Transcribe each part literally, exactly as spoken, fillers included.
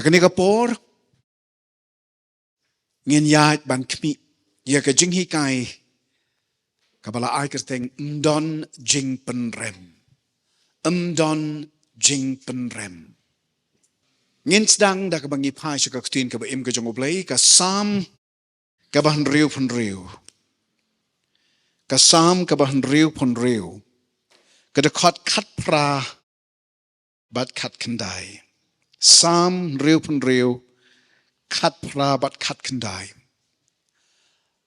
Kane ka por ngin ïaid ban khmih ïa ka jinghikai kaba la ai kyrteng Ym Don Jingpynrem. Ym Don Jingpynrem. Ngin sdang da kaba ngi phai sha ka ktien kaba im ka jong U Blei, ka Salm kaba hynriew phew hynriew. Ka Salm kaba hynriew phew hynriew, ka dkhot khatphra bad khatkhyndai. Salm hynriew phew hynriew, khatphra bad khatkhyndai.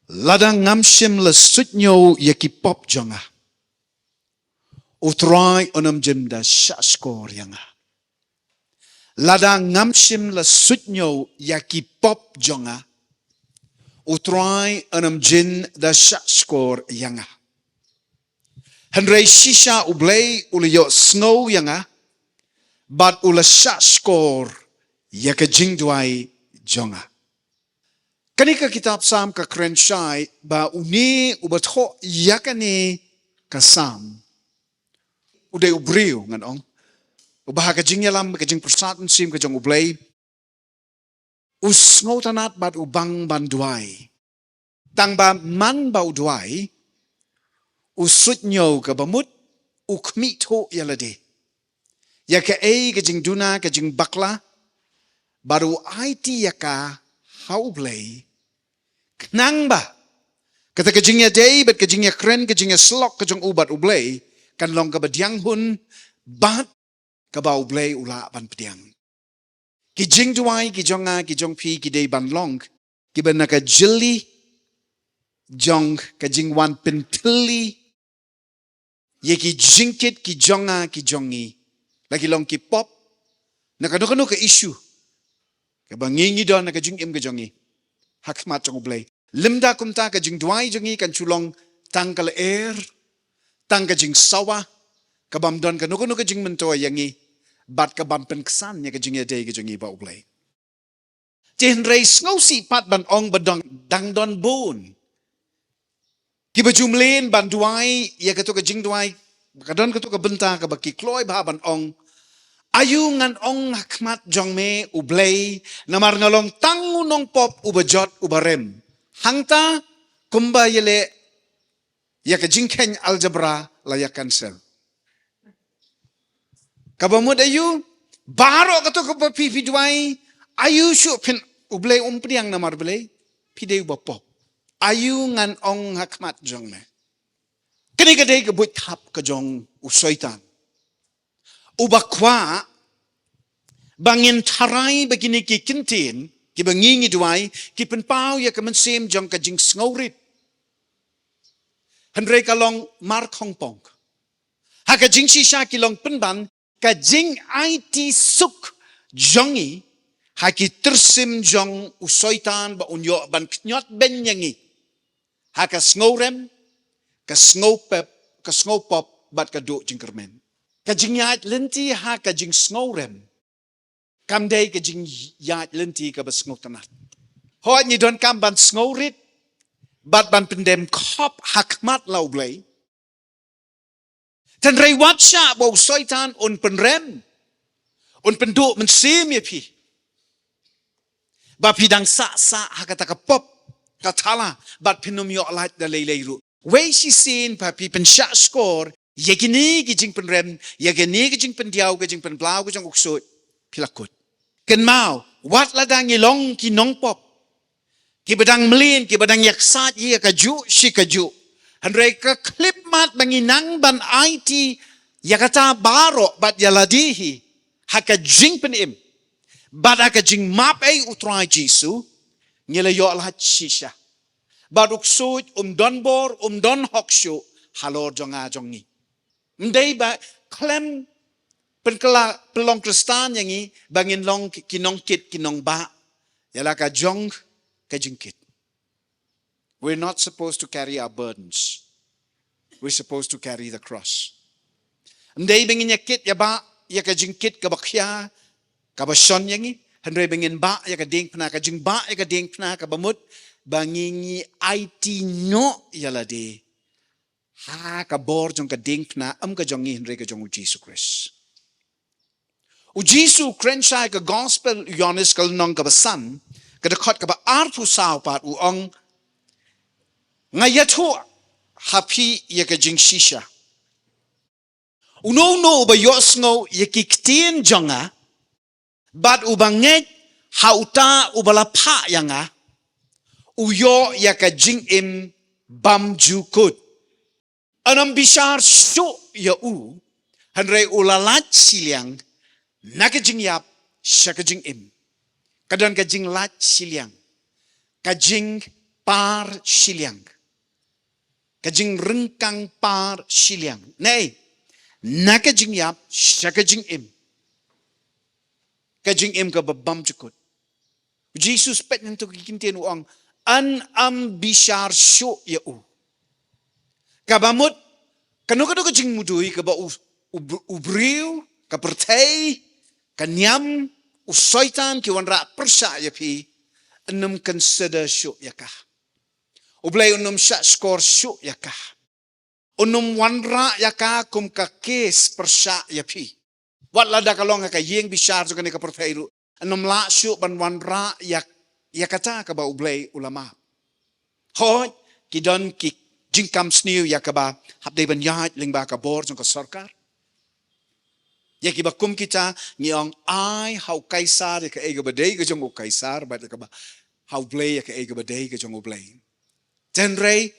Lada ngam shym la suidñiew ïa ki pop jong nga, U Trai un ym jin da shahshkor ïa nga. Lada ngam shym la suidñiew ïa ki pop jong nga, U Trai un ym jin da shahshkor ïa nga. Hynrei shisha U Blei u la ïohsngew ïa nga, bad u la shahshkor ïa ka jingduwai jong nga. Kane ka kitab Salm ka kren shai ba une uba thoh ïa kane ka Salm u dei u briew, ngan ong, uba ha ka jingïalam, ka jingpyrsad mynsiem ka jong U Blei, u sngewtynnad bad u bang ban duwai. Tang ba man ba u duwai, u suidñiew, kaba mut u khmih thuh ïa lade, ïa kaei ka jingduna, ka jingbakla, bad u aiti ïa ka ha U Blei, khnang ba kata ka jingïadei bad ka jingïakren, ka jingïasyllok ka jong u bad U Blei kan long kaba diang hun, bad kaba U Blei u lah ban pdiang. Ki jingduwai ki jong nga, ki jong phi, ki dei ban long kiba na ka jylli jong ka jingwan pynthylli ïa ki jingkit ki jong nga, ki jong ngi, la ki long ki pop, na kano kano ka issue kaba ngi ngi don ha ka jingim ka jong ngi ha khmat jong U Blei. Lymda kumta, ka jingduwai jong ngi kan shu long tang ka lyer, tang ka jingsawa, ka bym don kano kano ka jingmyntoi ïa ngi, bad ka bym pynksan ïa ka jingïadei ka jong ngi bad U Blei. Te hynrei sngewsih pat ban ong ba dang, dang don bun kiba ju mlien ban duwai ïa kato ka jingduwai, ka don kato ka bynta kaba ki kloi bha ban ong: Aïu ngan ong ha khmat jong me, U Blei, namar nga long tang u nongpop uba jot uba rem? Hangta kumba ïaleh ïa ka jingkheiñ algebra la ïa cancel. Kaba mut aïu, baroh kato kaba phi phi duwai, aïu shuh phin, U Blei um pdiang namar balei? Phi dei uba pop. Aïu ngan ong ha khmat jong me? Kane ka dei ka buit thap ka jong u Soitan, uba kwah ba ngin tharai ba kine ki kyntien kiba ngi ngi duwai ki pynpaw ïa ka mynsiem jong ka jingsngewrit. Hynrei ka long markhongpong. Ha ka jingshisha ki long pynban ka jingaiti suk jong ngi ha ki tyrsim jong u Soitan ba un ïoh ban khñiot beiñ ïa ngi ha ka sngewrem, ka sngewpep, ka sngewpop bad ka duh jingkyrmen. Ka jingïaid lynti ha ka jingsngewrem kam dei ka jingïaid lynti kaba sngewtynnad. Hooid, ngi donkam ban sngewrit bad ban pyndem khop ha khmat la U Blei. Hynrei wat shah ba u Soitan un pynrem, un pynduh mynsiem ïa phi ba phi dang sah sah ha kata ka pop ka thala bad phin ym ïoh lait da lei lei ruh. Wei shisien ba phi pynshah shkor ïa kine ki jingpynrem, ïa kine ki jingpyndiaw, ki jingpynblaw ki jong u ksuid, phi la kut. Kynmaw, wat la dang ngi long ki nongpop kiba dang mlien, kiba dang ïaksaid ïa ka juh shi ka juh, hynrei ka khyllipmat ba ngi nang ban aiti ïa kata baroh bad ïa lade hi ha ka jingpynim bad ha ka jingmap ei u Trai Jisu, ngi la ïoh lait shisha. Bad u ksuid um don bor, um don hok shuh halor jong nga jong ngi. Ym dei ba khlem pynkylla pynlong Khristan ïa ngi ba ngin long ki, ki nongkit ki nongbah ïa la ka jong ka jingkit. We're not supposed to carry our burdens. We're supposed to carry the cross. Ym dei ba ngin ïa kit ïa bah ïa ka jingkit kaba khia kaba shon ïa ngi, hynrei ba ngin bah ïa ka diengphna, ka jingbah ïa ka diengphna kaba mut ba ngi ngi aiti noh ïa lade ha ka bor jong ka diengphna, ym ka jong ngi hynrei ka jong u Jisu Khrist. U Jisu u kren shai ka gospel u Ïoannis ka lynnong kaba san, ka dkhot kaba arphew saw pat u ong, nga ïathuh ha phi ïa ka jingshisha. Uno uno uba ïohsngew ïa ki ktien jong nga, bad uba ngeit ha uta uba la phah ïa nga, u ïoh ïa ka jingim bymjukut. Yn ym bishar shuh ïa u, hynrei u la lait shiliang na ka jingïap sha ka jingim. Ka don ka jinglait shiliang, ka jingpar shiliang, ka jingryngkang par shiliang. Nei, na ka jingïap sha ka jingim, ka jingim kaba bymjukut. U Jisu u peit na kito ki ktien u ong, yn ym bishar shuh ïa u. Kaba mut, kano kano ka jingmudui kaba u, u, u briew, ka pyrthei, ka niam, u Soitan ki wanrah pyrshah ïa phi, yn ym consider shuh ïa ka. U Blei un ym shahshkor shuh ïa ka. Un ym wanrah ïa ka kum ka kes pyrshah ïa phi. Wat lada ka long ha ka ïing bishar jong kane ka pyrthei ruh, yn ym lah shuh ban wanrah ïa, ïa kata kaba U Blei u la map. Hooid, ki don ki jingkam sniew ïa kaba hap dei ban ïaid lyngba ka bor jong ka sorkar. Ïa kiba kum kita ngi ong, ai ha u Kaisar ïa kaei kaba dei ka jong u Kaisar, bad ïa kaba, ha U Blei ïa kaei kaba dei ka jong U Blei. Hynrei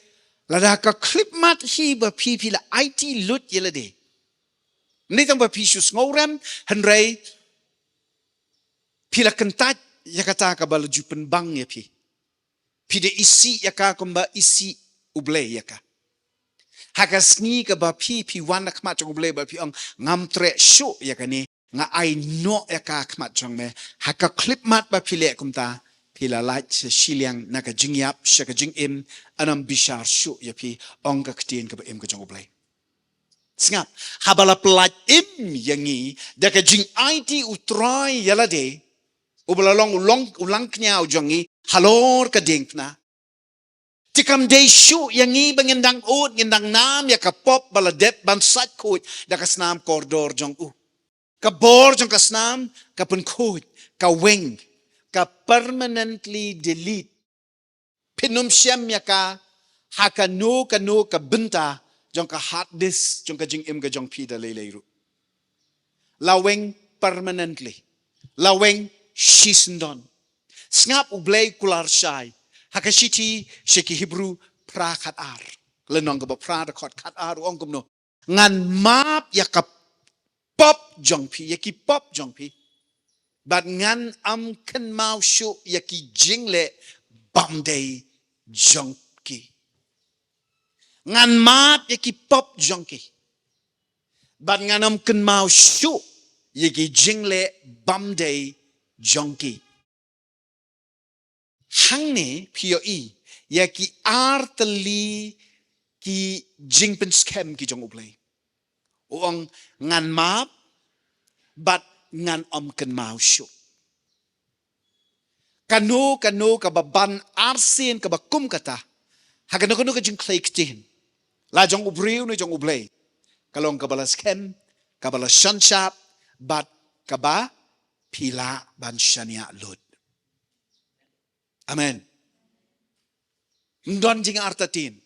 lada ka khyllipmat hi ba phi, phi la aiti lut ïa lade. Ym dei tang ba phi shu sngewrem, hynrei phi la kyntait ïa kata kaba la ju pynbang ïa phi. Phi da isih ïa ka kumba isih U Blei ïa ka. Ha ka sngi kaba phi, phi wan na khmat jong U Blei bad phi ong, ngam treh shuh ïa kane, nga ai noh ïa ka ha khmat jong me. Ha ka khyllipmat ba phi leh kumta, phi la lait sha shiliang na ka jingïap sha ka jingim, yn ym bishar shuh ïa phi, ong ka ktien kaba im ka jong U Blei. Sngap, haba la pyllait im ïa ngi da ka jingaiti U Trai ïa lade, uba la long u long, u langkñia u jong ngi halor ka diengphna, te kam dei shuh ïa ngi ba ngin dang ud, ngin dang nam ïa ka pop ba la dep ban sait khuid da ka snam kordor jong u. Ka bor jong ka snam ka pynkhuid, ka weng, ka permanently delete. Phin ym shem ïa ka ha kano kano ka bynta jong ka hard disk jong ka jingim ka jong phi da lei lei ruh. La weng permanently. La weng shisyndon. Sngap, U Blei u kular shai ha ka shithi sha ki Hebru phra khat ar, lynnong kaba phra dkhot khat ar, u ong kumno: ngan map ïa ka pop jong phi, ïa ki pop jong phi, bad ngan ym kynmaw shuh ïa ki jingleh bymdei jong ki. Ngan map ïa ki pop jong ki, bad ngan ym kynmaw shuh ïa ki jingleh bymdei jong ki. Hangne phi ïohi ïa ki ar tylli ki jingpynskhem ki jong U Blei. U ong, ngan map bad ngan ym kynmaw shuh. Kano kano kaba ban arsien kaba kum kata ha kano kano ka jingkhlei ktien, la jong u briew ne jong U Blei, ka long kaba la skhem, kaba la shon shap, bad kaba phi lah ban shaniah lut. Amen. Ym don jingartatien.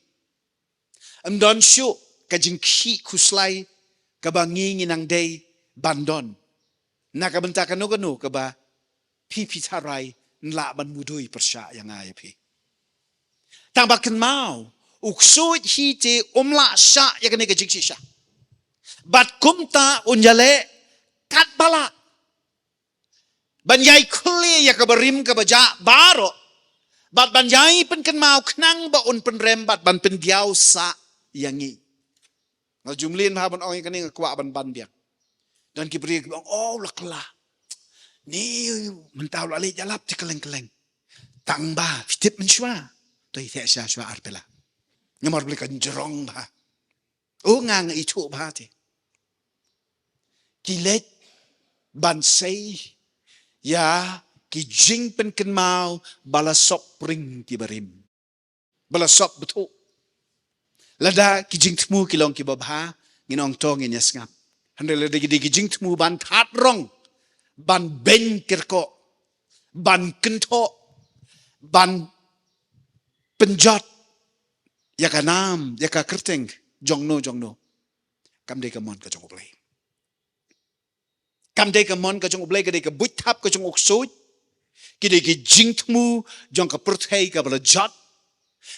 Ym don shuh ka jingkhih khuslai kaba ngi ngi nang dei ban don na ka bynta kano kano kaba phi phi tharai yn lah ban mudui pyrshah ïa nga ïa phi. Tang ba kynmaw, u ksuid hi te um lah shah ïa kane ka jingshisha. Bad kumta un ïaleh katba lah ban ïai khlieh ïa ka barim kaba jah baroh, bad ban ïai pynkynmaw khnang ba un pynrem bad ban pyndiaw sah ïa ngi. Nga ju mlien bha ban ong ïa kane, nga kwah ban ban biang. Don ki briew kiba ong, oh, la kylla. Ni mynta u la leit ïalap te kylleng kylleng. Tang ba phi tip mynshuwa, to ïa theh sha shuwa ar pela. Namar U Blei kan jrong bha. U nga nga ithuh bha te. Ki leit ban sei ïa ki jingpynkynmaw ba la sop pring ki barim, ba la sop bthuh. Lada ki jingthmu ki long kiba bha, ngin ong to ngin ïa sngap. Hynrei lada ki dei ki jingthmu ban thad rong, ban beiñ kyrkoh, ban kynthoh, ban pynjot ïa ka nam, ïa ka kyrteng jong no jong no. Kam dei ka mon ka jong U Blei. Kam dei ka mon ka jong U Blei, ka dei ka buit thap ka jong u ksuid. Ki dei ki jingthmu jong ka pyrthei kaba la jot.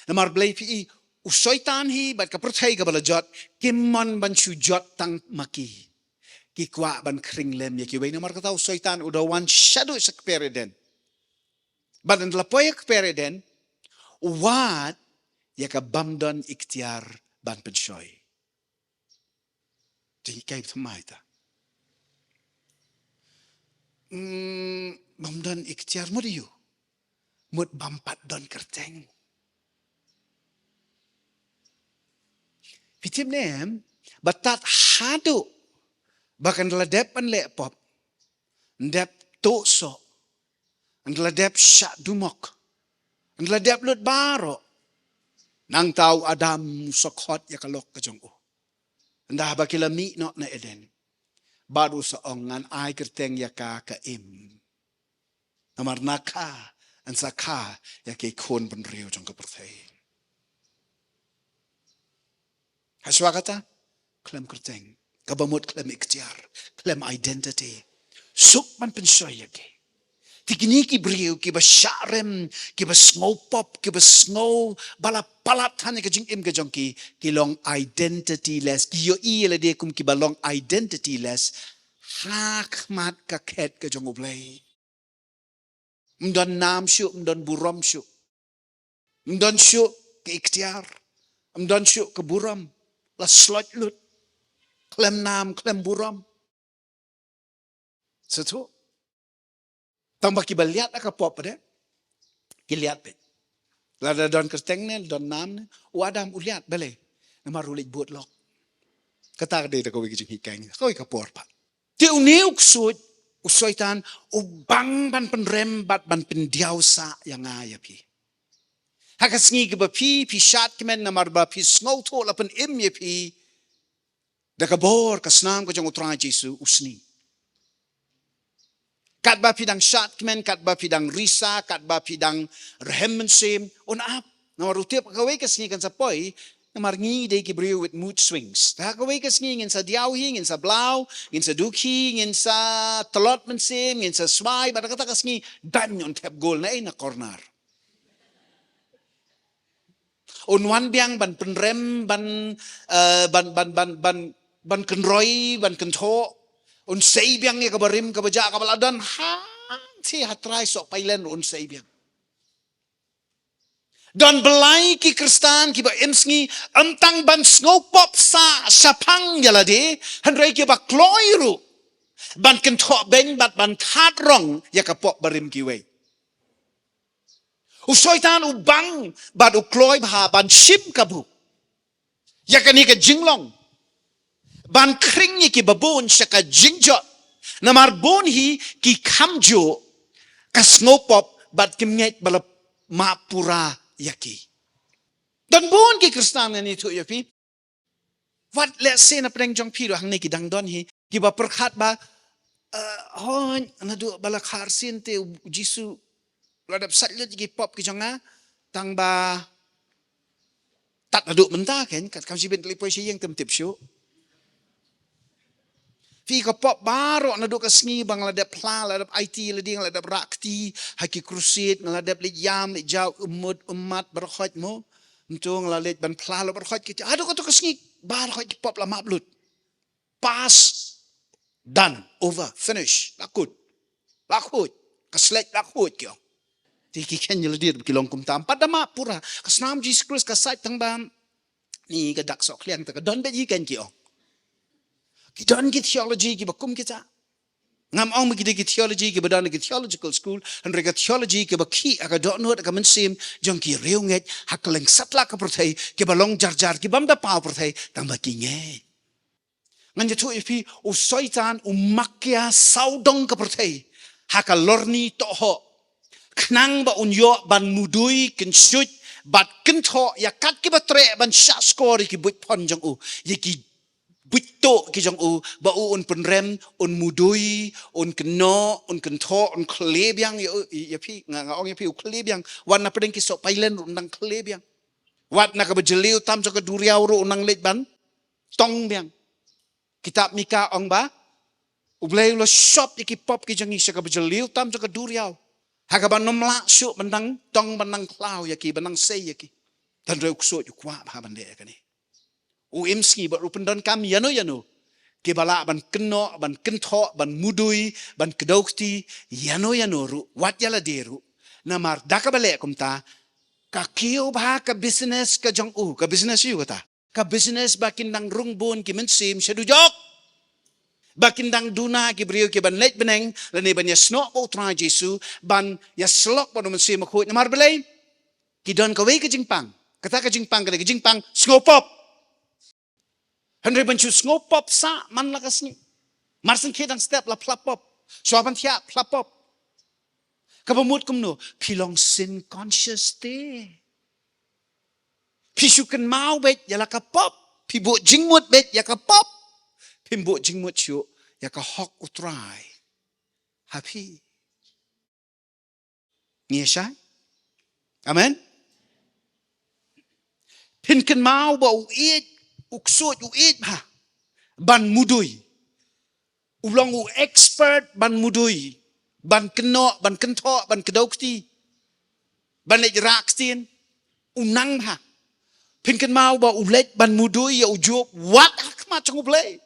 Namar balei phi i, u Soitan hi bad ka pyrthei kaba la jot kim mon ban shu jot tang ma ki. Ki kwah ban khring lem ïa kiwei. Namar kata u Soitan u da wan shaduh sha kper Eden. Bad ynda la poi ha kper Eden, u wad ïa ka bym don iktiar ban pynshoi. Jinghikai thymmai ta. Hmm, bym don iktiar mut aiu? Mut bym pat don kyrteng. Phi tip ne em, ba tad haduh ba kan la dep ban leh pop, dep tuh soh, ynda la dep shah dumok, ynda la dep lut baroh, nangta u Adam u sa khot ïa ka lok ka jong u. Ynda haba ki la mih noh na Eden, bad u sa ong, ngan ai kyrteng ïa ka ka Im. Namar na ka yn sa kha ïa ki khun bynriew jong ka pyrthei. Hashwa kata, khlem kyrteng, kaba mut khlem iktiar, khlem identity. Suk ban pynshoi ïa ki. Te kine ki briew kiba shah rem, kiba sngew pop, kiba sngew ba la palat than ïa ka jingim ka jong ki, ki long identityless, ki ïohi ïa lade kum kiba long identityless ha khmat ka khet ka jong U Blei. Ym don nam shuh, ym don burom shuh. Ym don shuh ka iktiar. Ym don shuh ka burom. La sloit lut. Khlem nam, khlem burom. Satu. Tang ba kiba liat ha ka pop de, ki liat beit. Lada don kyrteng ne, don nam ne, u Adam u liat, balei? Namar u leit bud lok. Kata ka dei da kawei ka jinghikai, kawei ka por pat. Te une u ksuid, u Soitan, u bang ban pynrem bad ban pyndiaw sah ïa nga ïa phi. Ha ka sngi kaba phi, phi shad kmen namar ba phi sngewthuh la pynim ïa phi da ka bor ka snam ka jong U Trai Jisu u sni. Katba phi dang shad kmen, katba phi dang risa, katba phi dang rhem mynsiem, un ap. Namar u tip kawei ka sngi kan sa poi, namar ngi dei ki briew with mood swings. Te ha kawei ka sngi ngin sa diaw hi, ngin sa blaw, ngin sa duk hi, ngin sa tlot mynsiem, ngin sa swai, bad kata ka sngi, bam, un thep gol na ei na corner. Un wan biang ban pynrem, ban, eh, ban, ban, ban, ban, ban kynroi, ban kynthoh. Un sei biang ïa kaba rim, kaba jah, kaba la don hangtei ha trai soh pailen ruh un sei biang. Don balei ki Khristan kiba im sngi, ym tang ban sngew pop sah shaphang ïa lade, hynrei kiba kloi ruh ban kynthoh beiñ bad ban thad rong ïa ka pop barim kiwei. U Soitan u bang bad u kloi bha ban shim kabu ïa kane ka jinglong ban khring ïa kiba bun sha ka jingjot. Namar bun hi ki kham juh ka sngew pop bad kim ngeit ba la map pura ïa ki. Don bun ki Khristan, ngan ïathuh ïa phi. Wat lehse na pdeng jong phi ruh hangne ki dang don hi kiba pyrkhat ba, eh, hooid, naduh ba la kha arsien te u Jisu u la dep sait lut ïa ki pop ki jong nga, tang ba tad naduh mynta kein, kat kam shibit leit poi sha ïing te ym tip shuh. Phi, ka pop baroh naduh ka sngi ba nga la dep phla, la dep aiti ïa lade, nga la dep rah kti ha ki crusade, nga la dep leit ïam, leit jaw, ummat, ummat baroh khoit mo. Ntu nga la leit ban phla, la baroh khoit kti. Haduh kato ka sngi baroh khoit ki pop la map lut. Pass. Done. Over. Finish. La kut. La kut. Ka sledge la kut, ki ong. Te ki kheiñ ïa lade ba ki long kumta. Ym pat da map pura. Ka snam Jisu Khrist ka sait tang ba ni ka dak sohkhliang, te ka don beit hi kein, ki ong. Ki don ki theology kiba kum kita. Ngam ong ba ki dei ki theology kiba don ha ki theological school, hynrei ka theology kaba khih ha ka dohnud, ha ka mynsiem jong ki riewngeit ha kylleng satlak ka pyrthei, kiba long jar jar, ki bym da paw pyrthei, tang ba ki ngeit. Ngan ïathuh ïa phi, u Soitan u makia sawdong ka pyrthei ha ka lorni tohhoh, khnang ba un ïoh ban mudui, kynshuid bad kynthoh ïa kat kiba treh ban shah skor ïa ki buit phon jong u, ïa ki buit to ki jong u, ba u un pynrem, un mudui, un kynnoh, un kynthoh, un khlei biang ïa, ïa phi, nga, nga ong ïa phi u khlei biang. Wat na pdeng ki soh pailen ruh un nang khlei biang. Wat na kaba jylliew tam jong ka duriaw ruh un nang leit ban tong biang. Kitab Mika ong ba U Blei u la shop ïa ki pop ki jong ngi sha kaba jylliew tam jong ka duriaw, ha kaba nym lah shuh ban nang tong, ban nang khlaw ïa ki, ban nang sei ïa ki. Tang hynrei u ksuid u kwah bha ban leh ïa kane. U im sngi bad u pyndonkam ïano ïano kiba lah ban kynnoh, ban kynthoh, ban mudui, ban kdew kti ïano ïano ruh, wat ïa lade ruh. Namar da kaba leh kumta, ka kiew bha ka business ka jong u, ka business ïa u kata. Ka business ba kin dang rung bun ki mynsiem sha dujok, ba kin dang duna ki briew ki ban leit bneng lane ban ïasnoh bad U Trai Jisu, ban ïasyllok bad u Mynsiem Bakhuid. Namar balei? Ki don kawei ka jingpang. Kata ka jingpang ka dei ka jingpang sngew pop. Hynrei ban shu sngew pop sah man la ka sngi. Mar shu khie dang step la pla pop. Shuwa ban thiah pla pop. Kaba mut kumno? Phi long sin conscious te. Phi shu kynmaw beit ïa la ka pop. Phi buh jingmut beit ïa ka pop. Phim buh jingmut shuh ïa ka hok U Trai ha phi. Ngi ïa shai? Amen. Phin kynmaw ba u ïeit, u ksuid u ïeit bha ban mudui. U long u expert ban mudui, ban kynnoh, ban kynthoh, ban kdew kti, ban leit rah ktien. U nang bha. Phin kynmaw ba u leit ban mudui ïa u Job wat ha khmat jong U Blei.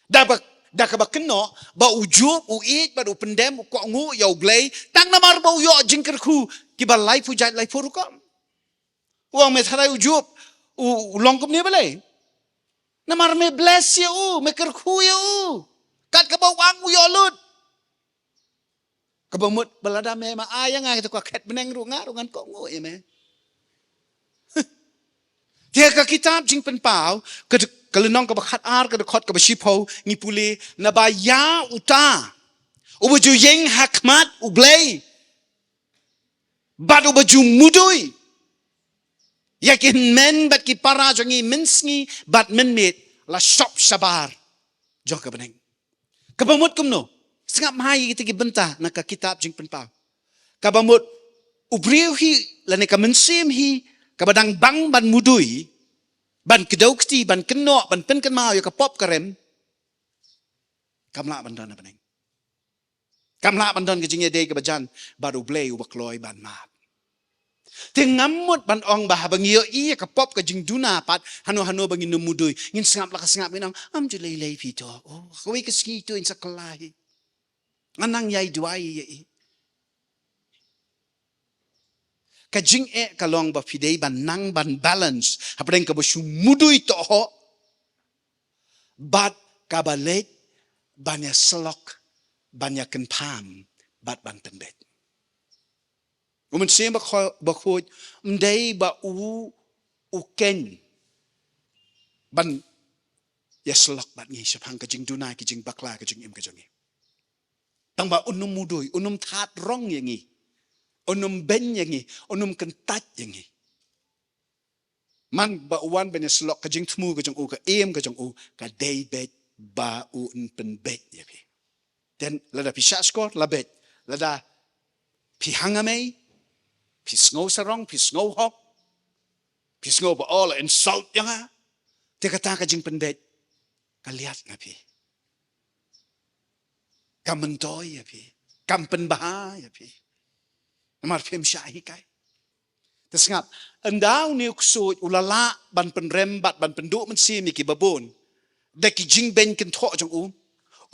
Da ba, da kaba kynnoh ba u Job u ïeit bad u pyndem, u kohnguh ïa U Blei, tang namar ba u ïoh jingkyrkhu kiba laiphew jait laiphew rukom. U ong, me tharai u Job u, u long kumne balei? Namar me bless ïa u, me kyrkhu ïa u. Kat kaba u ong u ïoh lut. Kaba mut ba lada me ma ai ïa nga kita ka khet bneng ruh nga ruh ngan kohnguh ïa me. Te ka kitab Jingpynpaw, ka, ka lynnong kaba khatar, ka dkhot kaba shiphew, ngi pule, naba ïa uta uba ju ïeng ha khmat U Blei bad uba ju mudui ïa ki hynmen bad ki para jong ngi mynsngi bad mynmiet la shop shabar jong ka bneng. Kaba mut kumno? Sngap bha ïa kita ki bynta na ka kitab Jingpynpaw. Kaba mut u briew hi lane ka mynsiem hi kaba dang bang ban mudui, ban kdew kti, ban kynnoh, ban pynkynmaw ïa ka pop ka rem, kam lah ban don ha bneng. Kam lah ban don ka jingïadei kaba jan bad U Blei uba kloi ban map. Te ngam mut ban ong ba haba ngi ïohi ïa ka pop ka jingduna pat hano hano ba ngin nym mudui, ngin sngap la ka sngap, ngin ong, ym ju lei lei phi to. Oh, kawei ka sngi to in sa kylla hi. Ngan nang ïai duwai ïa i. Ka jingeh ka long ba phi dei ban nang ban balance hapdeng kaba shu mudui tohok bad kaba leit ban ïasyllok, ban ïakynpham bad ban pynbeit. U Mynsiem Bakhu-, Bakhuid ym dei ba u, u khein ban ïasyllok bad ngi shaphang ka jingduna, ka jingbakla, ka jingim ka jong ngi. Tang ba un nym mudui, un nym thad rong ïa ngi, un nym beiñ ïa ngi, un nym kyntait ïa ngi. Man ba u wan ban ïasyllok, ka jingthmu ka jong u, ka im ka jong u ka dei beit ba un pynbeit ïa phi. Te lada phi shah shkor la beit, lada phi hangmei, phi sngew sarong, phi sngew hok, phi sngew ba u la insult ïa nga, te kata ka jingpynbeit ka liat na phi. Kam myntoi ïa phi, kam pynbha ïa phi. Namar phim shah hikai. Te sngap, ynda une u ksuid u la lah ban pynrem bad ban pynduh mynsiem ïa kiba bun da ki jingbeiñ kynthoh jong u,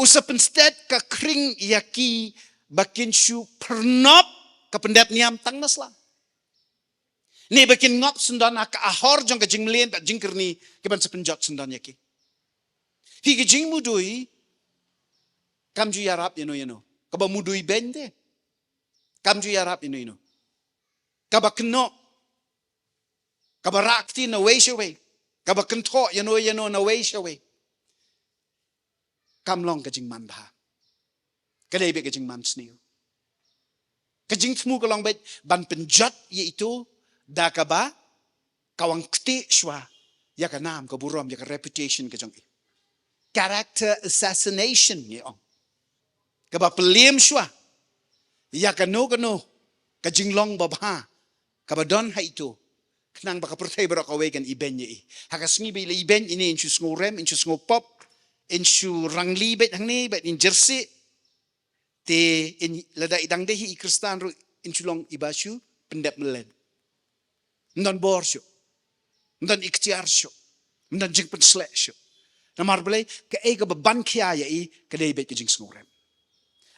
u sa pynstet ka khring ïa ki ba kin shu pyrnop ka pyndep niam tang na sla, ne ba kin ngop syndon ha ka ahor jong ka jingmlien bad jingkyrni, ki ban sa pynjot syndon ïa ki. Phi, ka jingmudui kam ju ïarap ïano ïano. Kaba mudui beiñ te kam ju ïarap ïano ïano. Kaba kynnoh, kaba rah kti na wei sha wei, kaba kynthoh ïano ïano na wei sha wei, kam long ka jingman bha. Ka dei beit ka jingman sniew. Ka jingthmu ka long beit ban pynjot ïa itu da kaba ka wan kti shuwa ïa ka nam, ka burom, ïa ka reputation ka jong i. character assassination ngi ong. Kaba pynliem shuwa ïa kano kano ka jinglong babha kaba don ha ito, khnang ba ka pyrthei baroh kawei kan ibeiñ ïa i. Ha ka sngi ba i la ibeiñ, ine in shu sngewrem, in shu sngewpop, in shu rangli beit hangne beit, in jyrsieh. Te in, lada i dang dei hi i Khristan ruh, in shu long iba shu pyndep mlien. Ym don bor shuh. Ym don ikhtiar shuh. Ym don jingpynsleh shuh. Namar balei? Kaei kaba ban khia ïa i ka dei beit ka jingsngewrem.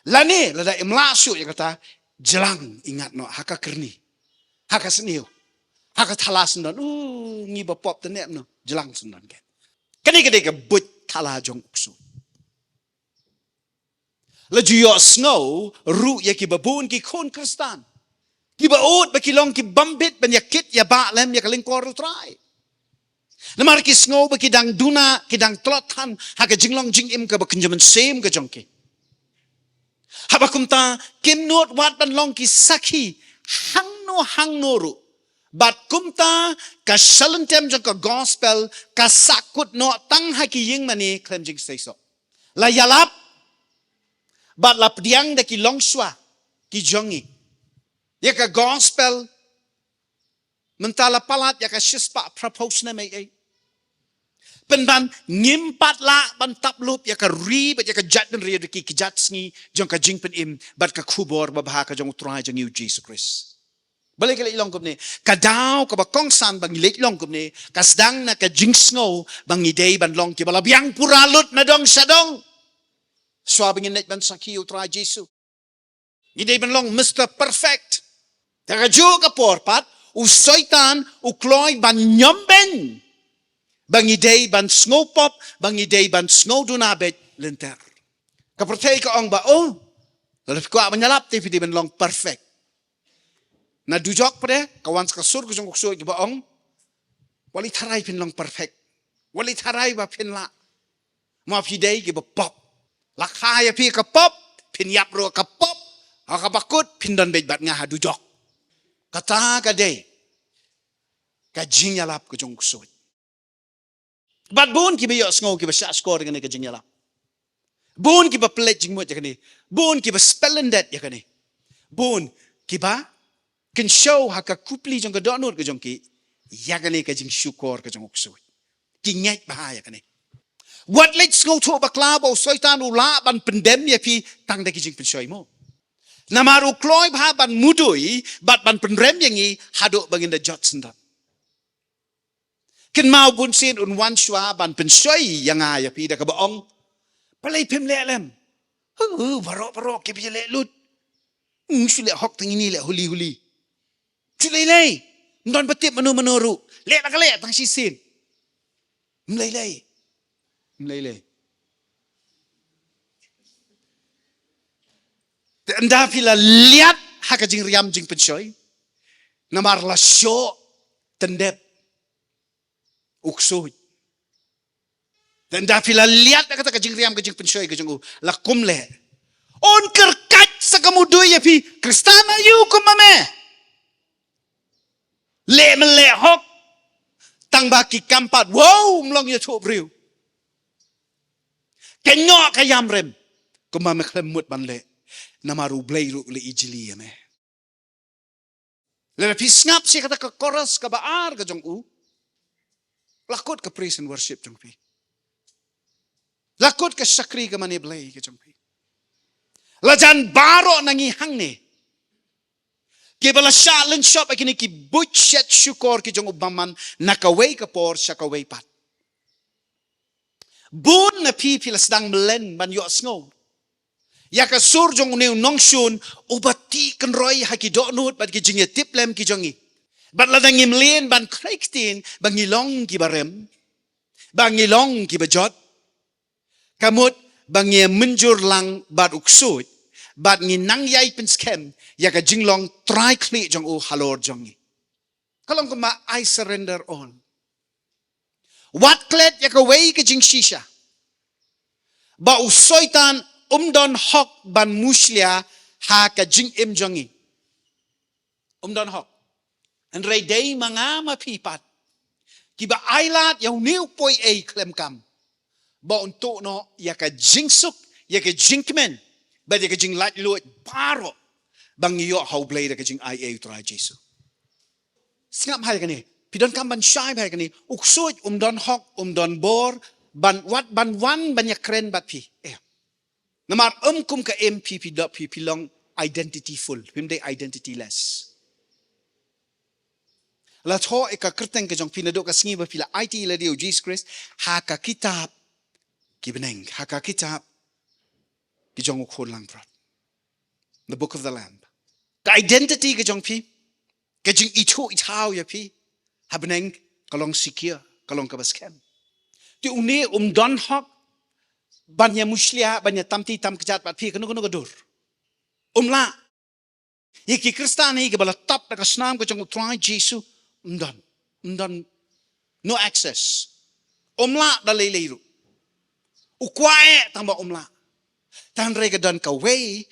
Lane lada im lah shuh ïa kata, jlang i ngat noh ha ka kyrni, ha ka sniew, ha ka thala syndon. U, ngi ba pop te ne em noh, jlang syndon ket. Kane ka dei ka buit thala jong u ksuid. La ju ïohsngew ruh ïa kiba bun ki khun Khristan kiba ud ba ki long ki bym bit ban ïa kit ïa bah lem ïa ka lyngkor u Trai. Namar ki sngew ba ki dang duna, ki dang tlot than ha ka jinglong jingim kaba kynja mynsiem ka jong ki. Haba kumta kim nud wat ban long ki sakhi hangno hangno ruh. Bad kumta ka shalynter jong ka gospel ka sahkut noh tang ha ki ïing mane khlem jingseisoh. La ïalap bad la pdiang da ki longshuwa ki jong ngi ïa ka gospel. Mynta la palat ïa ka shispah phraphew snem ei ei. Pynban ngim pat lah ban tap lup ïa ka ri bad ïa ka jaitbynriew da ki kjat sngi jong ka jingpynim bad ka khubor babha ka jong u Trai jong ngi u Jisu Khrist. Balei ka leit long kumne? Ka daw kaba kongsan ba ngi leit long kumne ka sdang na ka jingsngew ba ngi dei ban long kiba la biang pura lut na dong sha dong. Shuwa ba ngin leit ban sakhi ïa u Trai Jisu, ngi dei ban long Mister Perfect. Te kajuh ka por pat u Soitan u kloi ban ñiom beiñ ba ngi dei ban sngewpop, ba ngi dei ban sngewduna beit lynter. Ka pyrthei ka ong ba, oh, lada phi kwah ban ïalap te phi dei ban long perfect. Na dujok pat de ka wan sa ka sur ka jong u ksuid kiba ong, wat leit tharai phin long perfect, wat leit tharai ba phin lah. Ma phi dei kiba pop. La kha ïa phi ka pop, phin ïap ruh ka pop, ha kaba kut phin don beit bad nga ha dujok. Kata ka dei ka jingïalap ka jong u ksuid. Bad bun kiba ïohsngew kiba shah shkor ïa kane ka jingïalap. Bun kiba pynleit jingmut ïa kane. Bun kiba spellendet ïa kane. Bun kiba kynshew ha ka kupli jong ka dohnud ka jong ki ïa kane ka jingshukor ka jong u ksuid. Ki ngeit bha ïa kane. Wat leit sngewthuh bakla ba u Soitan u lah ban pyndem ïa phi tang da ki jingpynshoi mo. Namar u kloi bha ban mudui bad ban pynrem ïa ngi haduh ba ngin da jot syndon. Kynmaw bunsien un wan shuwa ban pynshoi ïa nga ïa phi da kaba ong, balei phim leh lem? Hu, baroh baroh ki ba ïaleh lut. Hmm, shu leh hok tang ine, leh huli huli. Shu lei lei. Ym don ba tip mano mano ruh. Leh la ka leh tang shisien. Ym lei lei. Ym lei lei. Te ynda phi la liat ha ka jingriam jingpynshoi, namar la shoh tyndep u ksuid. Te ynda phi la liat ha kata ka jingriam ka jingpynshoi ka jong u, la kum leh? Un kyrkhat sa ka mudui ïa phi, Khristan aïu kum ma me? Leh men leh hok, tang ba ki kam pat, wow, ym long ïathuh briew. Kynnoh ka ïam rem, kumba me khlem mut ban leh, namar U Blei ruh u la ijli ïa me. Lada phi sngap shi kata ka chorus kaba ar ka jong u, la kut ka praise and worship jong phi. La kut ka shakri ka mane Blei ka jong phi. La jan baroh na ngi hangne kiba la shah lynshop ha kine ki buit shet shukor ki jong u bymman na kawei ka por sha kawei pat. Bun na phi phi la sdang mlien ban ïohsngew ïa ka sur jong une u nongshun uba tih kynroi ha ki dohnud bad ki jingïatiplem ki jong ngi. Bad lada ngi mlien ban khrei ktien ba ngi long kiba rem, ba ngi long kiba jot, ka mut ba ngi mynjur lang bad u ksuid bad ngi nang ïai pynskhem ïa ka jinglong trai khlieh jong u halor jong ngi. Ka long kumba I surrender all. Wat klet ïa kawei ka jingshisha ba u Soitan um don hok ban mushlia ha ka jingim jong ngi. Um don hok. Hynrei dei ma nga ma phi pat kiba ailad ïa une u poi ei khlem kam ba un tuh noh ïa ka jingsuk, ïa ka jingkmen, bad ïa ka jinglaitluid baroh ba ngi ïoh ha U Blei da ka jingaiei U Trai Jisu. Sngap ha ïa kane, phi donkam ban shai ha ïa kane. U ksuid um don hok, um don bor ban wat, ban wan ban ïakren bad phi. Eh. Namar um kum ka im phi, phi dap phi, phi long identity full, phim dei identity less. La thoh ïa ka kyrteng ka jong phi naduh ka sngi ba phi la aiti ïa lade ïa U Jisu Khrist ha ka kitab ki bneng, ha ka kitab ki jong U Khun Langbrot, the Book of the Lamb. Ka identity ka jong phi, ka jingithuh ithaw ïa phi ha bneng ka long secure, ka long kaba skhem. Te une um don hok ban ïa mushlia, ban ïa tam ti tam kjat bad phi kano kano ka dur. Um lah. Ïa ki Khristan hi kiba la tap da ka snam ka jong U Trai Jisu, um don, um don, no access. Um lah da lei lei ruh. U kwah eh tang ba um lah. Tang re ka don kawei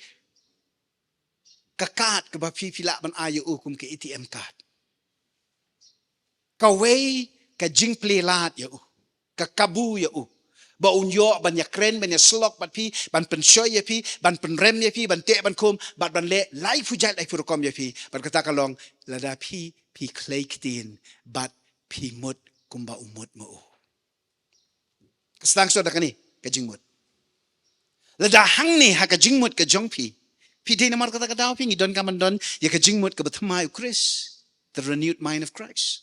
ka kad kaba phi, phi lah ban ai ïa u kum ka A T M kad. Kawei ka jingplie lad ïa u, ka kabu ïa u, ba un ïoh ban ïakren, ban ïasyllok bad phi, ban pynshoi ïa phi, ban pynrem ïa phi, ban teh ban khum, bad ban leh laiphew jait laiphew rukom ïa phi. Bad kata ka long lada phi, phi khlei ktien bad phi mut kumba u mut ma u. Ka sdang shuh da kane ka jingmut. Lada hangne ha ka jingmut ka jong phi, phi dei namar kata ka daw phi, ngi donkam ban don ïa ka jingmut kaba thymmai U Khrist, the renewed mind of Christ.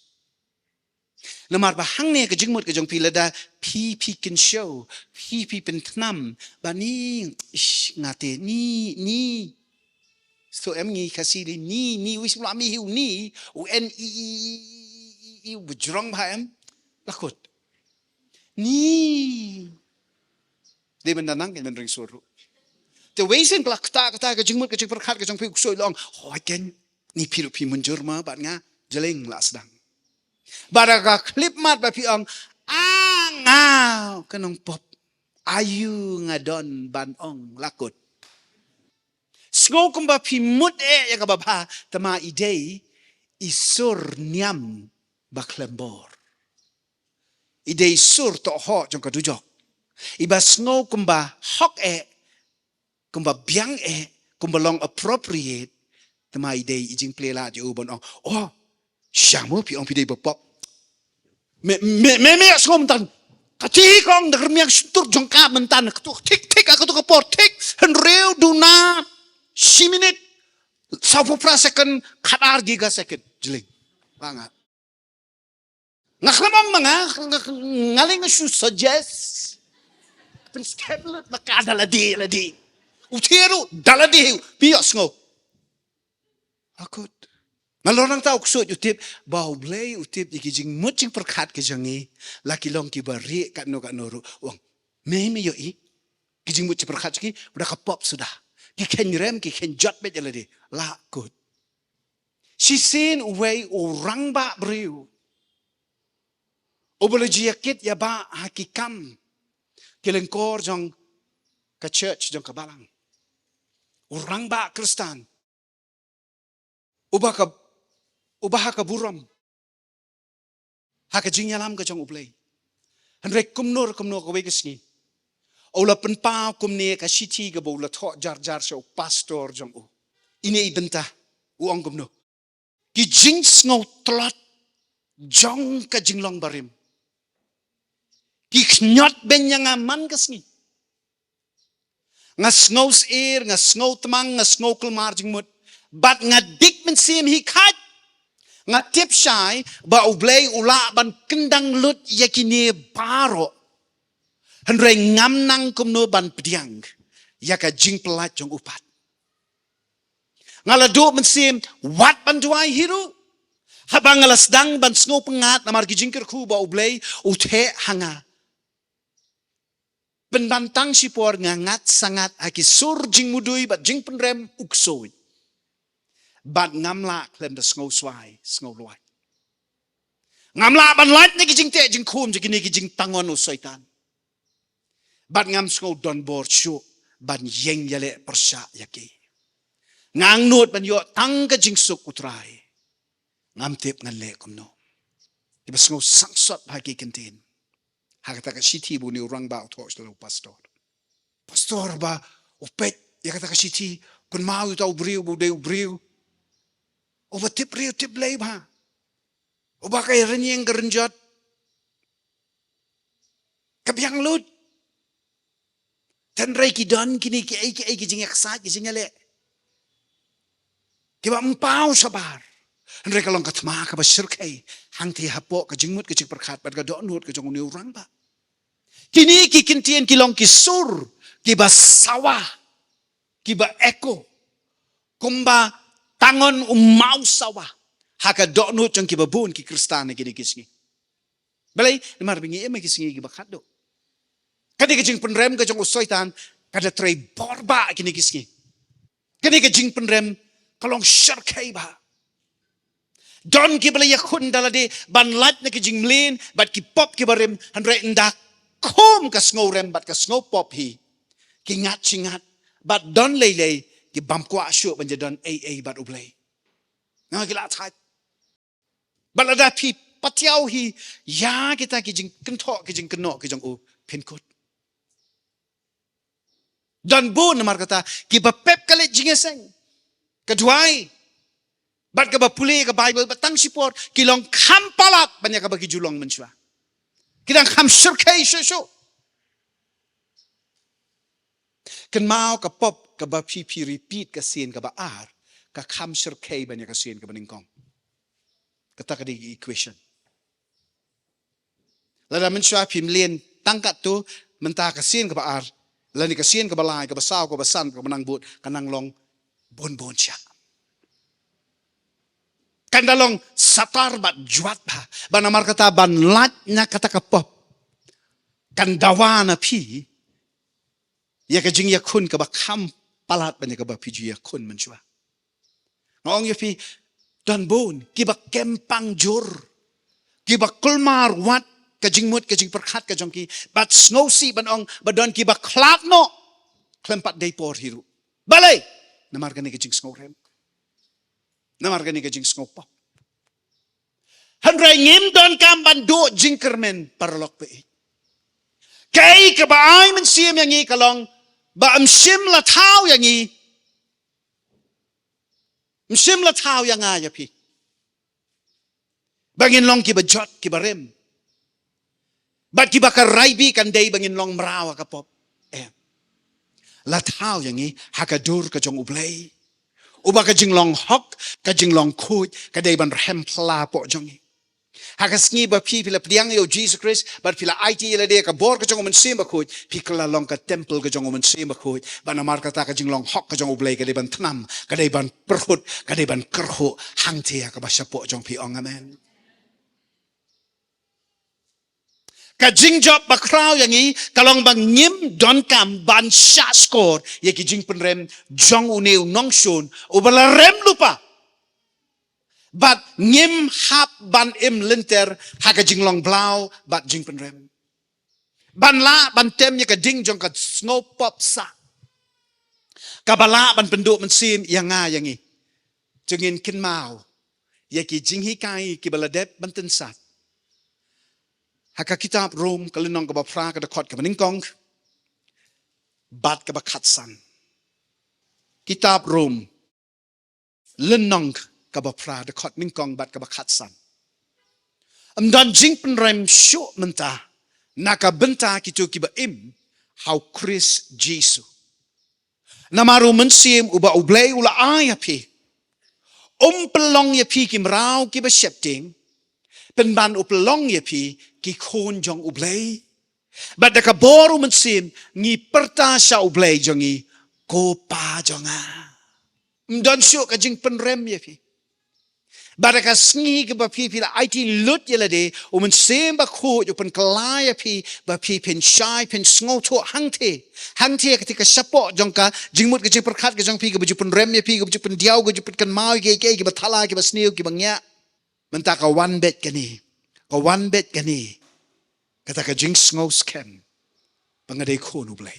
Namar ba hangne ka jingmut ka jong phi, lada phi, phi kynshew, phi, phi pynthnam ba ni, ish, nga te ni, ni. Sngewthuh em, ngi Khasi dei ni, ni, wei sngewlah mi hi u ni, u N E E E E E, u ba jrong bha em. La kut. Ni. Dei ban da nang, kan ban ring sur ruh. Te wei sien ka la kata, kata ka jingmut, ka jingpyrkhat ka jong phi, u ksuid u la ong, hooid keiñ, ni phi ruh phi mynjur ma bad nga, jylleng, la sdang. Bad ha ka khyllipmat ba phi ong, a nga ka nongpop, aïu nga don ban ong, la kut. Sngew kumba phi mut eh ïa kaba bha, tangba i dei i sur niam ba khlem bor. I dei i sur tohok jong ka dujok, iba sngew kumba hok eh, kumba biang eh, kumba long appropriate. Tangba i dei i jingplie lad jong u ban ong, oh, sha mo phi ong phi dei ba pop. Me, me, me, me sngew mynta. Ka ti kong da ka rmiang shyntur jong ka mynta, katu thik, thik, katu ka por thik, hynriew, duna, shi minit, sawphew phra second, khatar giga second. Jylleng. Ba nga. Nga khlem ong ma nga, nga, nga lei nga shu suggest. Pynskhem lut ma ka da lade, lade. U thied ruh da lade, phi ïohsngew. Akut. Nalor nangta u ksuid u tip ba U Blei u tip ïa ki jingmut jingpyrkhat ki jong ngi, la ki long kiba rieh katno katno ruh. U ong, me, me ïohi ki jingmut jingpyrkhat jong ki, u da ka pop suda. Ki kheiñ rem, ki kheiñ jot beit ïa lade. La kut. Shisien uwei u rangbah briew uba la ju ïakit ïa ba ha ki kam ki lyngkor jong ka church jong ka balang. U rangbah Khristan uba ka, uba ha ka burom ha ka jingïalam ka jong U Blei. Hynrei kumno re kumno kawei ka sngi u la pynpaw kumne ka shithi kaba u la thoh jar jar sha u pastor jong u. Ine i bynta, u ong kumno. Ki jingsngew tlot jong ka jinglong barim ki khñiot beiñ ïa nga man ka sngi. Nga sngew syier, nga sngew tmang, nga sngew kulmar jingmut. Bad nga dik mynsiem hi khat. Nga tip shai ba U Blei u lah ban kyndang lut ïa kine baroh. Hynrei ngam nang kumno ban pdiang ïa ka jingpyllait jong u pat. Nga la duh mynsiem wat ban duwai hi ruh. Haba nga la sdang ban sngew pyngngad namar ki jingkyrkhu ba U Blei u theh ha nga. Pynban tang shipor nga ngat sa ngat ha ki sur jingmudui bad jingpynrem u ksuid. Bad ngam lah khlem da sngew swai, sngew lwait. Ngam lah ban lait na ki jingteh jingkhum jong kine ki jingtangon u Soitan. Bad ngam sngew don bor shuh ban ïeng ïaleh pyrshah ïa ki. Nga angnud ban ïoh tang ka jingsuk U Trai. Ngam tip ngan leh kumno. Kiba sngew sangsot bha ki kyntien. Ha kata ka shithi ba une u rangbah u thoh sha u pastor. Pastor ba u peit ïa kata ka shithi, u kynmaw ïa uta u briew ba u dei u briew uba tip briew tip Blei bha. Uba ka ïa rynïeng ka rynjot. Ka biang lut. Tang hynrei ki don kine kiei kiei ki jingïaksaid ki jingïaleh kiba ym paw shabar. Hynrei ka long ka thma kaba shyrkhei hangtei hapoh ka jingmut ka jingpyrkhat bad ka dohnud ka jong une u rangbah. Kine ki kyntien ki long ki sur kiba sawa, kiba echo kumba tangon u maw sawa ha ka dohnud jong kiba bun ki Khristan ha kine ki sngi. Balei? Namar ba ngi im ha ki sngi kiba khatduh. Kane ka jingpynrem ka jong u Soitan ka da trei bor bha ha kine ki sngi. Kane ka jingpynrem ka long shyrkhei bha. Don kiba la ïakhun da lade ban lait na ki jingmlien bad ki pop kiba rim, hynrei ynda khum ka sngewrem bad ka sngewpop hi, ki ngat shi ngat bad don lei lei ki bym kwah shuh ban ïadon ei ei bad U Blei. Nga ki la thait. Bad lada phi patiaw hi ïa kita ki jingkynthoh ki jingkynnoh ki jong u, phin kut. Don bun namar kata kiba pep ka leit jingïaseng, ka duwai bad kaba pule ka Baibl bad tang shipor ki long kham palat ban ïa kaba ki ju long mynshuwa. Ki dang kham shyrkhei shuh shuh. Kynmaw, ka pop kaba phi phi repeat ka sien kaba ar ka kham shyrkhei ban ïa ka sien kaba nyngkong. Kata ka dei ka equation. Lada mynshuwa phim lien tang katto, mynta ka sien kaba ar lane ka sien kaba lai, kaba saw, kaba san, kaba nang bud, ka nang long bun bun shah. Kan da long satar bad jwat bha. Bad namar kata ban lait na kata ka pop kan dawa na phi ïa ka jingïakhun kaba kham palat ban ïa kaba phi ju ïakhun mynshuwa. Nga ong ïa phi, don bun kiba kem pang jur, kiba kulmar wat ka jingmut ka jingpyrkhat ka jong ki, bad sngewsih ban ong ba don kiba khlad noh khlem pat dei por hi ruh. Balei? Namar kane ka jingsngewrem. Namar kane ka jingsngewpop. Hynrei ngim donkam ban duh jingkyrmen, paralok baieit. Kaei kaba ai mynsiem ïa ngi ka long ba ym shym la thaw ïa ngi, ym shym la thaw ïa nga ïa phi ba ngin long kiba jot kiba rem. Bad kiba ka rai bih kan dei ba ngin long mraw ha ka pop. Em. La thaw ïa ngi ha ka dur ka jong U Blei, uba ka jinglong hok, ka jinglong khuid ka dei ban rhem pla hapoh jong ngi. Ha ka sngi ba phi phi la pdiang ïa U Jisu Khrist bad phi la aiti ïa lade ha ka bor ka jong U Mynsiem Bakhuid, phi ka la long ka templ ka jong U Mynsiem Bakhuid. Bad namar kata ka jinglong hok ka jong U Blei ka dei ban tnam, ka dei ban pyrhut, ka dei ban kyrhuh hangtei ha kaba shapoh jong phi. Ong amen. Ka jingjop ba khraw ïa ngi ka long ba ngim donkam ban shah skor ïa ki jingpynrem jong une u nongshun uba la rem lypa. Bad ngim hap ban im lynter ha ka jinglong blaw bad jingpynrem. Ban lah ban tem ïa ka ding jong ka sngewpop sah kaba lah ban pynduh mynsiem ïa nga ïa ngi. Jong ngin kynmaw ïa ki jinghikai kiba la dep ban tynsat ha ka kitab Rom, ka lynnong kaba phra, ka dkhot kaba nyngkong bad kaba khatsan. Kitab Rom, lynnong kaba phra, dkhot nyngkong bad kaba khatsan. Ym don jingpynrem shuh mynta na ka bynta kito kiba im ha U Khrist Jisu. Namar U Mynsiem uba U Blei u la ai ha phi, um pynlong ïa phi ki mraw kiba sheptieng, pynban u pynlong ïa phi ki khun jong U Blei. Bad da ka bor U Mynsiem ngi pyrta sha U Blei jong ngi, Ko Pa jong nga. Ym don shuh ka jingpynrem ïa phi. Bad ha ka sngi kaba phi phi la aiti lut ïa lade, U Mynsiem Bakhuid u pynkylla ïa phi ba phi phin shai, phin sngewthuh hangtei, hangtei ha katei ka shapoh jong ka jingmut ka jingpyrkhat ka jong phi, kaba ju pynrem ïa phi, kaba ju pyndiaw, kaba ju pynkynmaw ïa kiei kiei kiba thala, kiba sniew, kiba ngiah. Mynta ka wan beit kane, ka wan beit kane kata ka jingsngew skhem ba nga dei khun U Blei.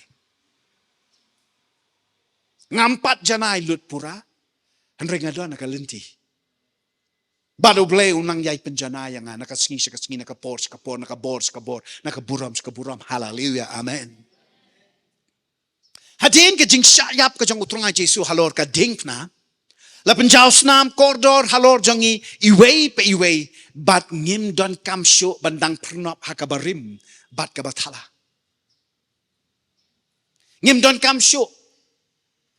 Ngam pat janai lut pura, hynrei nga don ha ka lynti. Bad U Blei u nang ïai pynjanai ïa nga na ka sngi sha ka sngi, na ka por sha ka por, na ka bor sha ka bor, na ka burom sha ka burom. Haleluia. Amen. Hadien ka jingshah ïap ka jong U Trai Jisu halor ka diengphna, la pynjaw snam kordor halor jong ngi iwei pa iwei, bad ngim donkam shuh ban dang pyrnop ha kaba rim bad kaba thala. Ngim donkam shuh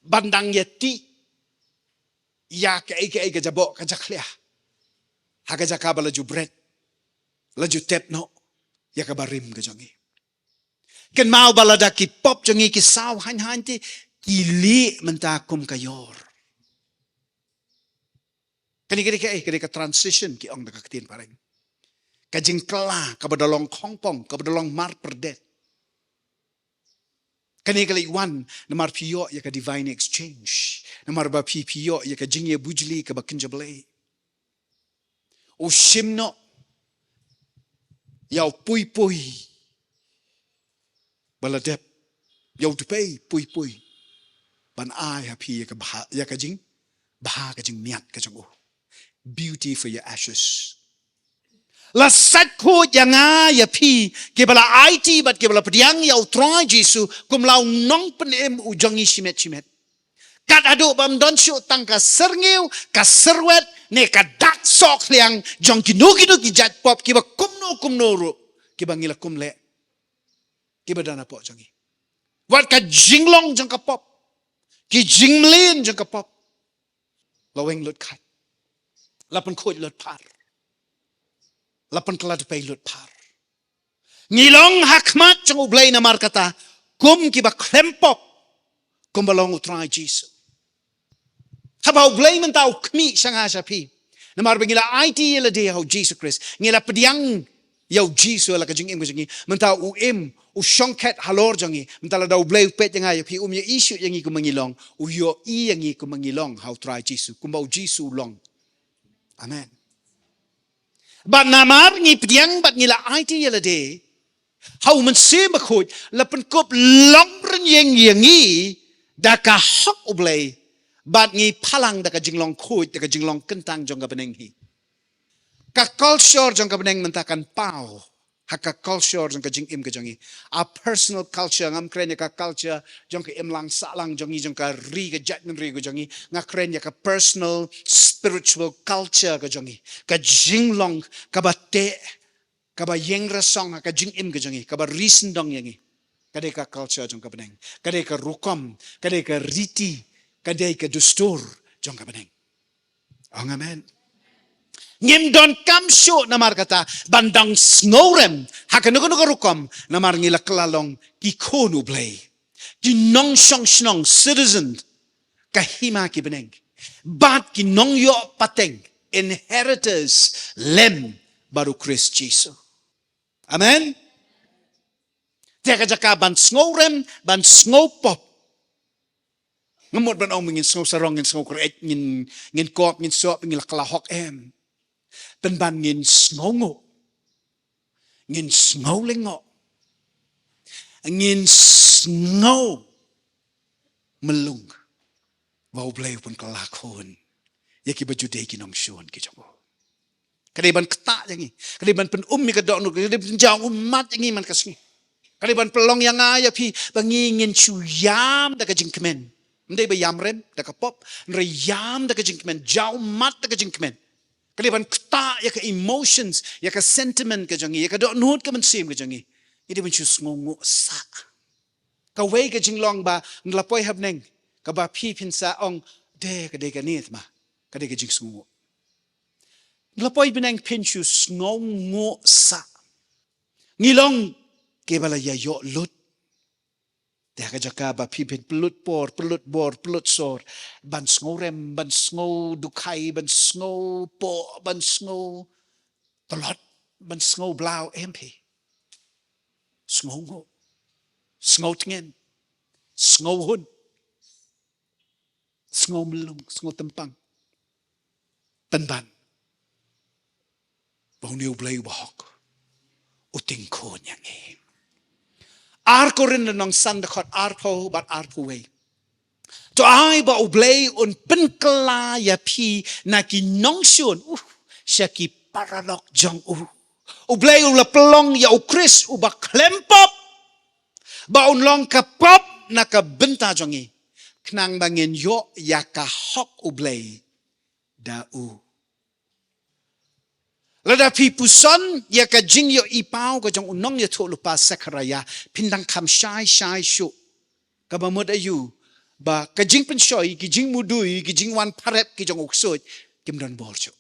ban dang ïatih ïa kaei kaei, ka jaboh ka jakhlia, ha ka jaka ba la ju bret, la ju tep noh ïa kaba rim ka jong ngi. Kynmaw ba lada ki pop jong ngi ki saw haiñ haiñ te, ki lieh mynta kum ka ïor. Kane ka dei ka, eh, ka dei ka transition, ki ong da ka ktien phareng. Ka jingkylla kaba da long khongpong, kaba da long marpyrdet. Kane ka leit wan namar phi ïoh ïa ka divine exchange, namar ba phi, phi ïoh ïa ka jingïabujli kaba kynja Blei. U shim noh ïa u pui pui ba la dep, ïa u dpei pui pui, ban ai ha phi ïa ka bha, ïa ka jingbha, ka jingmiat ka jong u. Beauty for your ashes. La sait khuid ïa nga ïa phi, kiba la aiti bad kiba la pdiang ïa U Trai Jisu kum la u nongpynim u jong ngi shimet shimet. Kat haduh bym don shuh tang ka syrngiew, ka syrwet, ne ka dak sohkhliang jong kino kino ki jait pop kiba kumno kumno ruh, kiba ngi la kum leh, kiba don hapoh jong ngi. Wat ka jinglong jong ka pop, ki jingmlien jong ka pop, la weng lut khat, la pynkhuid lut phar, la pynkylla dpei lut phar. Ngi long ha khmat jong U Blei namar kata kum kiba khlem pop, kumba long U Trai Jisu. Haba U Blei mynta u khmih sha nga sha phi, namar ba ngi la aiti ïa lade ha U Jisu Khrist, ngi la pdiang ïa U Jisu ha la ka jingim ka jong ngi, mynta u im, u shongkhet halor jong ngi. Mynta lada U Blei u peit ïa nga ïa phi, um ïohi shuh ïa ngi kumba ngi long, u ïohi ïa ngi kumba ngi long ha U Trai Jisu, kumba U Jisu u long. Amen. Bad namar ngi pdiang bad ngi la aiti ïa lade ha U Mynsiem Bakhuid, la pynkup long rynïeng ïa ngi da ka hok U Blei, bad ngi phalang da ka jinglong khuid, da ka jinglong kyntang jong ka bneng hi. Ka culture jong ka bneng mynta kan paw ha ka culture jong ka jingim ka jong ngi. Our personal culture, ngam kren ïa ka culture jong ka imlang sahlang jong ngi, jong ka ri ka jaitbynriew ka jong ngi. Nga kren ïa ka personal spiritual culture ka jong ngi, ka jinglong kaba teh, kaba ïeng rasong ha ka jingim ka jong ngi, kaba ri syndong ïa ngi. Ka dei ka culture jong ka bneng, ka dei ka rukom, ka dei ka riti, ka dei ka dustur jong ka bneng. Ong amen. Ngim donkam shuh namar kata ban dang sngewrem ha kano kano ka rukom, namar ngi la kylla long ki khun U Blei, ki nongshong shnong, citizen ka hima ki bneng, bad ki nongïoh pateng, inheritors lem bad U Khrist Jisu. Amen. Te ka jaka ban sngewrem, ban sngewpop, ngam mut ban ong ngin sngew sarong, ngin sngew kyreit, ngin, ngin kop, ngin sop, ngin la kylla hok, em. Pynban ngin sngewnguh, ngin sngewlyngngoh, ngin sngew mlung ba U Blei u pynkylla khun ïa kiba ju dei ki nongshun ki jong u. Ka dei ban ktah ïa ngi, ka dei ban pynum ïa ka dohnud, ka dei ban pynjaw ummat ïa ngi man ka sngi. Ka dei ban pynlong ïa nga ïa phi ba ngi ngin shu ïam da ka jingkmen. Ym dei ba ïam rem da ka pop, hynrei ïam da ka jingkmen, jaw ummat da ka jingkmen. Ka dei ban ktah ïa ka emotions, ïa ka sentiment ka jong ngi, ïa ka dohnud ka mynsiem ka jong ngi. Ngi dei ban shu sngewnguh sah. Kawei ka jinglong ba ngi la poi ha bneng, kaba phi phin sa ong, de ka dei kane ma, ka dei ka jingsngewnguh. Ngi la poi bneng phin shu sngewnguh sah. Ngi long kiba la ïa ïoh lut. Te ha ka jaka ba phi phin pynlut por, pynlut bor, pynlut sor ban sngewrem, ban sngewdukhai, ban sngewpoh, ban sngewtlot, ban sngewblaw, em phi. Sngewnguh, sngewtngen, sngewhun, sngewmlung, sngewtympang. Pynban ba une U Blei uba hok u tyngkhun ïa ngi. Ar Korinth lynnong san, dkhot arphew bad arphew wei. To ai ba U Blei un pynkylla ïa phi na ki nongshun. Uh, sha ki paralok jong u. U Blei u la pynlong ïa u Khrist uba khlem pop, ba un long ka pop na ka bynta jong ngi, khnang ba ngin ïoh ïa ka hok U Blei da u. Lada phi puson ïa ka jingïohi paw ka jong u nongïathuhlypa Sekharaïa, phin dang kham shai shai shuh. Kaba mut aïu? Ba ka jingpynshoi, ki jingmudui, ki jingwan pharep ki jong u ksuid, kim don bor shuh.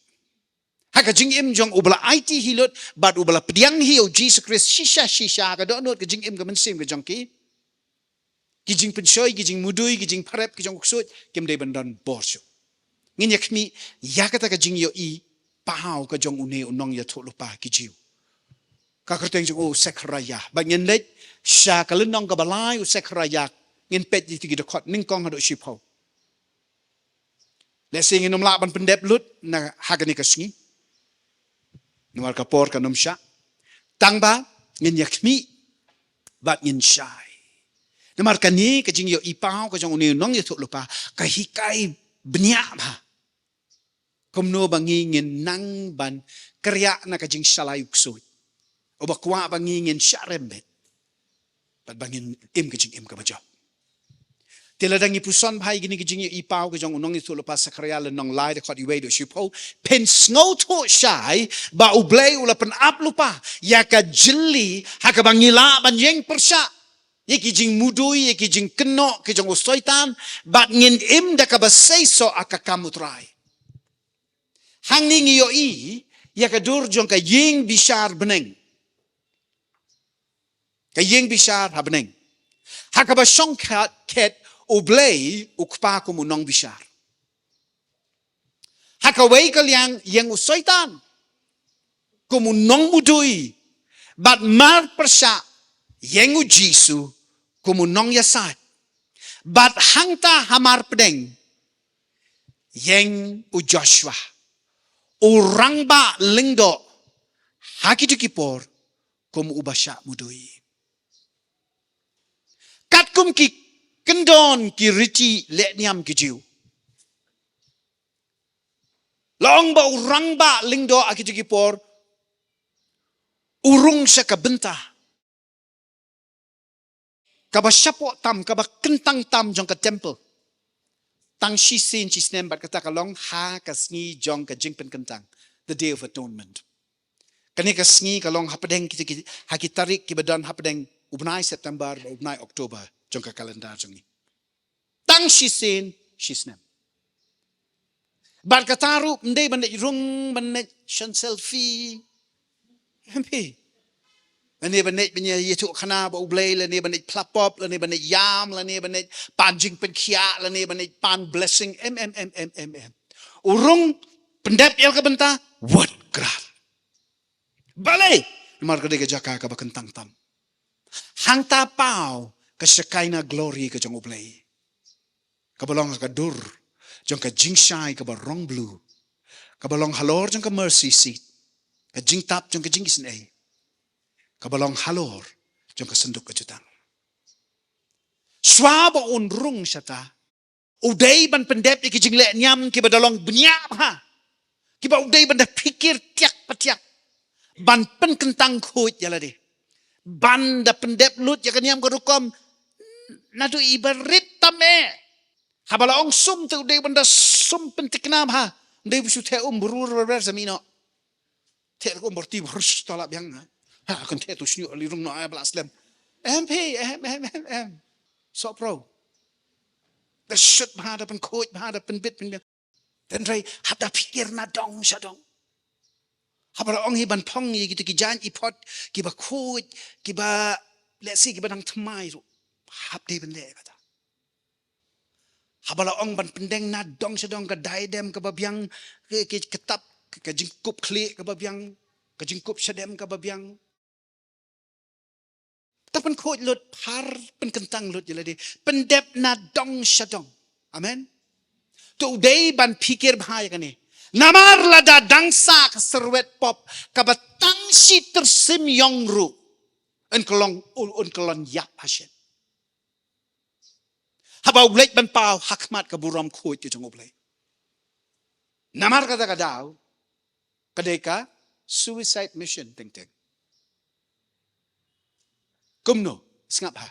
Ha ka jingim jong uba la aiti hi lut bad uba la pdiang hi ïa u Jisu Khrist shisha shisha, ha ka dohnud ka jingim ka mynsiem ka jong ki, ki jingpynshoi, ki jingmudui, ki jingpharep ki jong u ksuid, kim dei ban don bor shuh. Ngin ïa khmih ïa kata ka jingïohi paw ka jong une u nongïathuhlypa ki Jiw. Ka kyrteng jong u Sekharaïa. Bad ngin leit sha ka lynnong kaba lai u Sekharaïa, ngin peit ïa ki dkhot nyngkong haduh shiphew. Lehse ngin ym lah ban pyndep lut na ha kane ka sngi, namar ka por kan ym shah. Tang ba ngin ïa khmih bad ngin shai. Namar kane ka jingïohi paw ka jong une u nongïathuhlypa ka hikai bniah bha kumno ba ngi ngin nang ban kyrïah na ka jingshalai u ksuid, uba kwah ba ngi ngin shah rem beit bad ba ngin im ka jingim kaba jop. Te lada ngi puson bha ïa kine ki jingïohi paw ka jong u nongïathuhlypa Sekharaïa, lynnong lai, dkhot wei haduh shiphew, phin sngewthuh shai ba U Blei u la pynap lypa ïa ka jylli ha kaba ngi lah ban ïeng pyrshah ïa ki jingmudui, ïa ki jingkynnoh ki jong u Soitan, bad ngin im da kaba seisoh ha ka kam U Trai. Hangne ngi ïohi ïa ka dur jong ka ïing bishar bneng. Ka ïing bishar ha bneng, ha kaba shongkha-, khet U Blei U Kpa kum u nongbishar. Ha kawei ka liang ïeng u Soitan kum u nongmudui, bad mar pyrshah ïeng u Jisu kum u nongïasaid. Bad hangta ha mar pdeng ïeng u Joshua, u rangbah lyngdoh ha kito ki por, kum uba shah mudui. Katkum ki kyndon ki riti lehniam ki Jiw, la ong ba u rangbah lyngdoh ha kito ki por u rung sha ka bynta kaba shapoh tam, kaba kyntang tam jong ka temple. Tang shisien shisnem, bad kata ka long ha ka sngi jong ka jingpynkyntang, the Day of Atonement. Kane ka sngi ka long hapdeng kita ki, ha ki tarik kiba don hapdeng u bnai September bad u bnai October jong ka calendar jong ngi. Tang shisien shisnem. Bad kata ruh ym dei ban leit rung, ban leit shan selfie. Em phi? Lane ban leit ban ïathuh khana bad U Blei, lane ban leit pla pop, lane ban leit ïam, lane ban leit pan jingpynkhiah, lane ban leit pan blessing. Em, em, em, em, em, em. U rung, pyndep ïa la ka bynta, wat krat. Balei? Namar ka dei ka jaka kaba kyntang tam. Hangta paw ka Shekinah glory ka jong U Blei, kaba long ha ka dur jong ka jingshai kaba rong blue, kaba long halor jong ka mercy seat, ka jingtap jong ka jingisynei, kaba long halor jong ka synduk ka jutang. Shuwa ba un rung shata, u dei ban pyndep ïa ki jinglehniam kiba da long bniah bha, kiba u dei ban da phikir tiak patiak, ban pynkyntang khuid ïa lade, ban da pyndep lut ïa ka niam ka rukom naduh iba rit tam eh. Haba la ong sum te u dei ban da sum pynthikna bha, u dei ban shu theh um brur brur brur sa mih noh. Theh rukom bor ti bor sh-, to lah biang, ha. Ha, kan theh tu shñiuh li rung noh, eh, ba lah slem. Em phi, em, em, em, em. Soh pro. Da shut bha, da pynkhuid bha, da pynbit pynbiang. Tynrai, hap da phikir na dong sha dong. Haba la ong hi ban phong ïa kito ki jaiñ ephod kiba khuid, kiba, lehse kiba dang thymmai ruh, hap dei ban leh kata. Haba la ong ban pyndeng na dong sha dong ka diadem kaba biang, ki, ki, ka tap, ka, ka jingkup khlieh kaba biang, ka jingkup shadem kaba biang. Te pynkhuid lut, phar pynkyntang lut ïa lade, pyndep na dong sha dong. Amen. Te u dei ban phikir bha ïa kane. Namar lada dang sah ka syrwet pop kaba tang shi tyrsim ïong ruh, yn ka long, yn ka long ïap hashen. Haba u leit ban paw ha khmat ka burom khuid ka jong U Blei. Namar kata ka daw, Dei ka suicide mission teng teng. Kumno, sngap ha.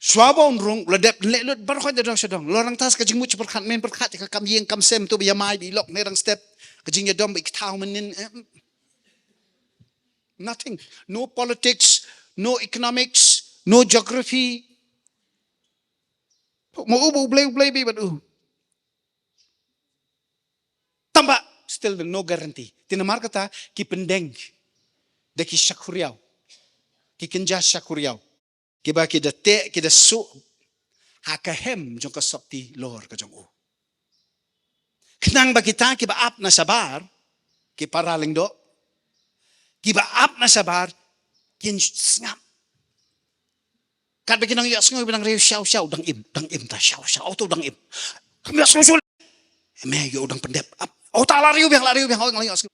Shuwa ba un rung, la dep leh lut baroh ka dong sha dong. Lo rang tas ka jingmut pyrkhat men pyrkhat ka kam ïing kam sem tu ba ïa mai bi lok ne rang step. Ka jingïadom ba i kthaw men nin. Eh, nothing. No politics, no economics, no geography. Mo u ba u blei u blei bi bad u. Tamba still no guarantee. Te namar kata ki pyndeng da ki shakuriaw. Ki kynja shakuriaw. Kiba ki da teh, ki da suh ha ka hem jong ka sopti lor ka jong u. Khnang ba kita kiba ap na shabar, ki para lyngdoh, kiba ap na shabar, kin sngap. Katba ki nang ïohsngew, ba nang riew shaw shaw, dang im, dang im ta shaw shaw, auto dang im. Kam ïohsngew shul. Me ïoh dang pyndep. Ap, auto la riew biang, la riew biang, hoi nang ïohsngew.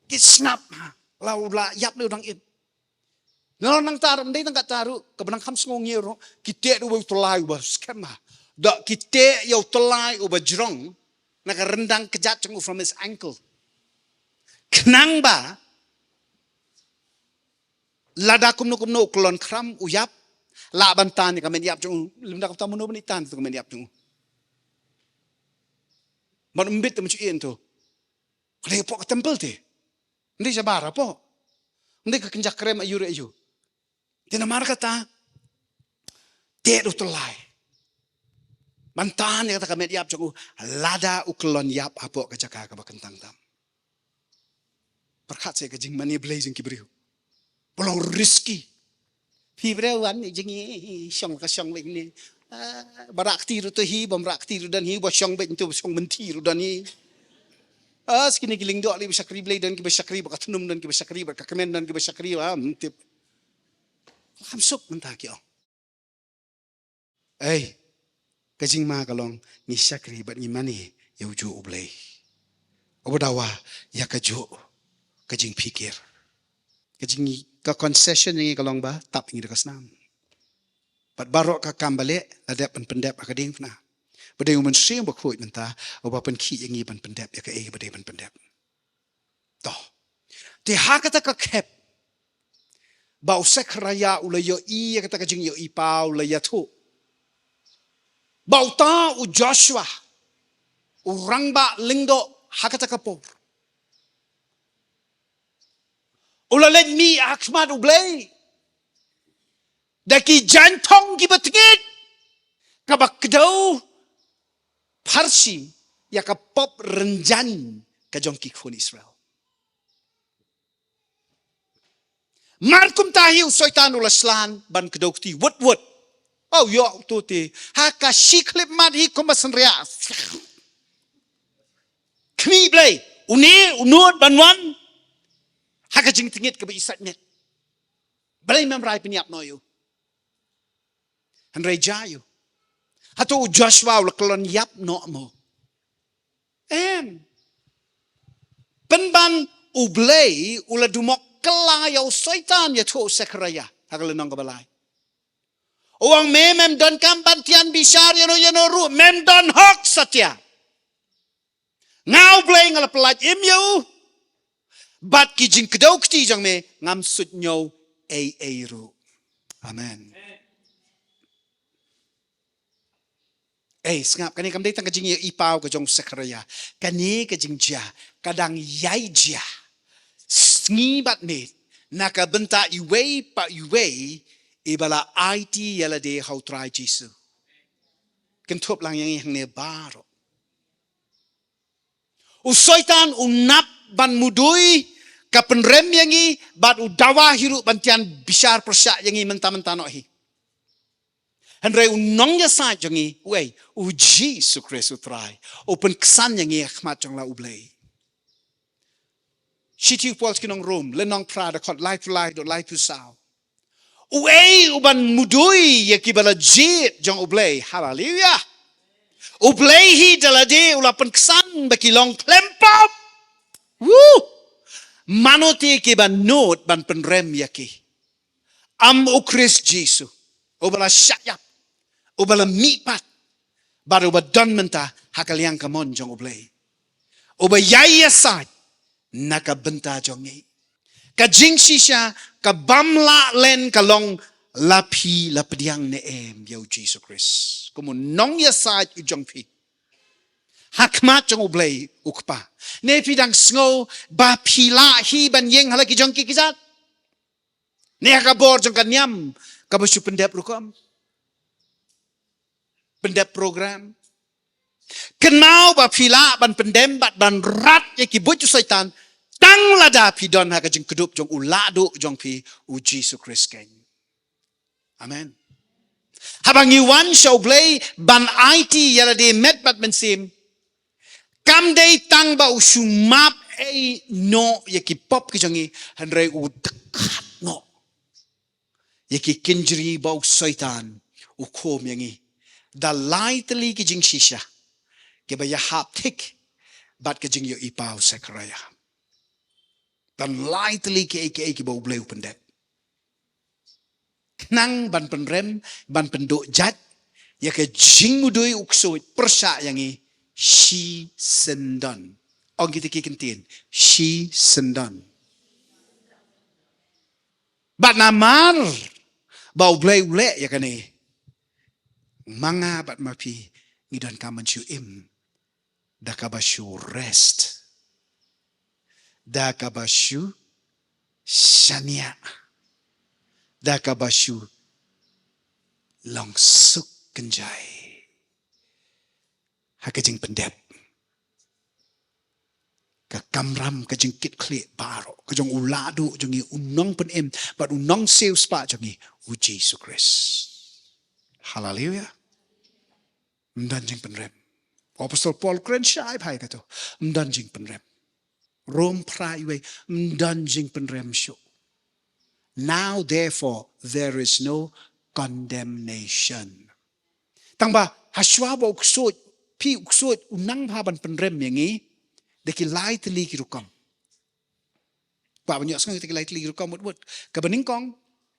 Ki sngap ha. La u la ïap leh u dang im. Nang nang tar, ndei nang ka taru, kaba nang kham sngew ngi ruh, ki teh da u ba u tyllai u ba skhem ha. Da ki teh ïa u tyllai u ba jrong, na ka ryndang kjat jong u from his ankle. Khnang ba, lada kumno kumno u kyllon khram u ïap, lah ban tan ïa ka met ïap jong u, lymda kumta mano ban ïa tan ïa ka met ïap jong u. Ban ym bit te mynta ïa to. Ka dei hapoh ka temple te. Ndei shabar hapoh. Ndei ka kynja krem aïu re aïu. Te namar kata, teh da u tyllai. Ban tan ïa kata ka met ïap jong u, lada u kyllon ïap hapoh ka jaka kaba kyntang tam. Pyrkhat sa ïa ka jingmane Blei jong ki briew. Ba long risky. Phi briew wan ni jingïashong ka shong beit ne. Ah, ba rah kti ruh to hi, bym rah kti ruh don hi, ba shong beit to, ba shong mynthi ruh don hi. Ah, sa kine ki lyngdoh lei ba shakri Blei don kiba shakri, ba ka tnum don kiba shakri, ba ka kmen don kiba shakri, ah, ym tip. Kham suk mynta ki ong. Ei, ka jingma ka long ngi shakri bad ngi mane ïa ujuh U Blei. Uba dawa ïa kajuh ka jingpikir. Ka jing ka concession ïa ngi ka long ba tap ïa ngi da ka snam. Bad baroh ka kam ba leh la dep ban pyndep ha ka diengphna. Ba dei U Mynsiem Bakhuid mynta uba pynkhih ïa ngi ban pyndep ïa kaei ba dei ban pyndep. To. Te ha kata ka khep ba u Sekharaïa u la ïohi ïa kata ka jingïohi paw, u la ïathuh ba uta u Joshua u rangbah lyngdoh ha kata ka por u la leit mih ha khmat U Blei da ki jaiñthong kiba tngit, kaba kdew pharshi ïa ka pop rynjang ka jong ki khun Israel. Mar kumta hi u Soitan u la slan ban kdew kti wut wut. Aw ïoh u to te ha ka shi khyllipmat mat hi kumba synriah. Khmih Blei, une u nud ban wan ha ka jingtngit kaba i sait miet. Blei mem rai pynïap noh ïa u. Hynrei jia ïa u. Hato u Joshua u la kyllon ïap noh mo? Em. Pynban U Blei u la dumok kylla ïa u Soitan ïathuh u Sekharaïa ha ka lynnong kaba lai. U ong me mem donkam ban tian bishar ïano ïano ruh, mem don hok satia. Nga U Blei nga la pyllait im ïa u. Bad ki jingkdew kti jong me ngam suidñiew ei ei ruh. Amen. Ei, sngap, kane kam dei tang ka jingïohi paw ka jong u Sekharaïa. Kane ka jingjia ka dang ïai jia sngi bad miet na ka bynta iwei pa iwei iba la aiti ïa lade ha u Trai Jisu. Kynthup lang ïa ngi hangne baroh. U Soitan u nap ban mudui ka pynrem ïa ngi bad u dawa hi ruh ban tian bishar pyrshah ïa ngi mynta mynta noh hi. Hynrei u nongïasaid jong ngi, uei, u Jisu Khrist u Trai, u pynksan ïa ngi ha khmat jong la U Blei. Shithi u Paul sha ki nong Rom, lynnong phra dkhot laiphew lai haduh laiphew saw. Uei uban mudui ïa kiba la jied jong U Blei. Haleluya. U Blei hi da lade u la pynksan ba ki long khlem pop. Woo! Mano te kiba nud ban pynrem ïa ki? Am U Khrist Jisu uba la shah ïap, uba la mihpat bad uba don mynta ha ka liang kamon jong U Blei, uba ïai ïasaid na ka bynta jong ngi. Ka jingshisha, ka bym lah len ka long la phi la pdiang ne em ïa u Jisu Khrist kum u nongïasaid u jong phi ha khmat jong U Blei U Kpa. Ne phi dang sngew ba phi lah hi ban ïeng ha la ki jong ki kjat? Ne ha ka bor jong ka niam kaba shu pyndep rukom, pyndep program? Kynmaw ba phi lah ban pyndem bad ban rat ïa ki buit u Soitan tang lada phi don ha ka jingkdup jong u Lahduh jong phi, u Jisu Khrist keiñ. Amen. Haba ngi wan sha U Blei ban aiti ïa lade met bad mynsiem, kam dei tang ba u shu map ei noh ïa ki pop ki jong ngi, hynrei u dkhat noh ïa ki kynjri ba u Soitan u khum ïa ngi da lai tylli ki jingshisha kiba ïahap thik bad ka jingïohi pa u Sekharaïah. Da lai tylli kiei kiei kiba U Blei u pyndep. Khnang ban pynrem, ban pynduh jait ïa ka jingmudui u ksuid, pyrshah ïa ngi shisyndon. Ong kita ki kyntien, shisyndon. Bad namar ba U Blei u leh ïa kane, ma nga bad ma phi ngi donkam ban shu im da kaba shu rest, da kaba shu shaniah, da kaba shu long suk kynjai ha ka jingpyndep ka kamram, ka jingkitkhlieh baroh ka jong u Lahduh jong ngi, u Nongpynim bad u Nongsiewspah jong ngi, u Jisu Khrist. Haleluia. Ym don jingpynrem. Apostol Paul u kren shai bha ïa kato. Ym don jingpynrem. Rom phra, iwei, ym don jingpynrem shuh. Now therefore there is no condemnation. Tang ba ha shuwa ba u ksuid, phi u ksuid u nang bha ban pynrem ïa ngi da ki lai tylli ki rukom. Ba ban ïohsngew kita ki lai tylli ki rukom mut mut. Kaba nyngkong,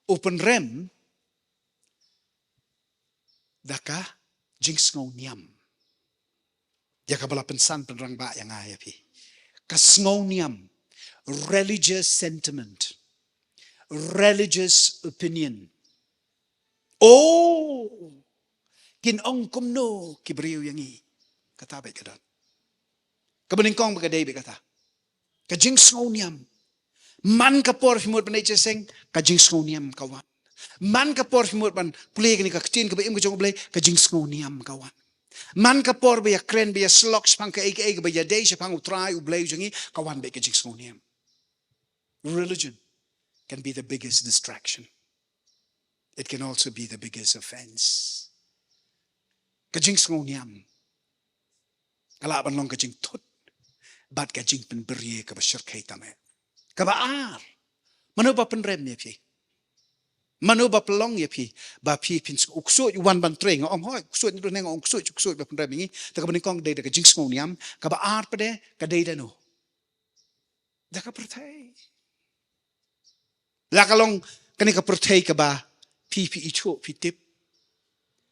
u pynrem da ka jingsngewniam. Ïa kaba la pynsan pynrangbah ïa nga ïa phi. Ka sngewniam, religious sentiment, religious opinion. Oh, kin ong kumno ki briew ïa ngi. Kata beit ka don. Kaba nyngkong beit ka dei beit kata. Ka jingsngewniam. Man ka por phi mut ban leit sha seng, ka jingsngewniam ka wan. Man ka por phi mut ban pule kane ka ktien kaba im ka jong U Blei, ka jingsngewniam ka wan. Man ka por ba ïa kren, ba ïa slok shaphang kaei kaei kaba ïadei shaphang U Trai U Blei u jong ngi, ka wan beit ka jingsngewniam. Religion can be the biggest distraction. It can also be the biggest offense. Ka jingsngewniam ka lah ban long ka jingthut bad ka jingpynbirie kaba shyrkhei tam eh. Kaba ar, mano ba pynrem ïa phi? Mano ba pynlong ïa phi ba phi phin s-, u ksuid u wan ban trei, nga ong hooid, u ksuid, nga ong u ksuid, u ksuid ba pynrem ïa ngi. Te kaba nyngkong dei da ka jingsngewniam, kaba ar pat de ka dei da no? Da ka pyrthei. La ka long kane ka pyrthei kaba phi, phi ithuh, phi tip.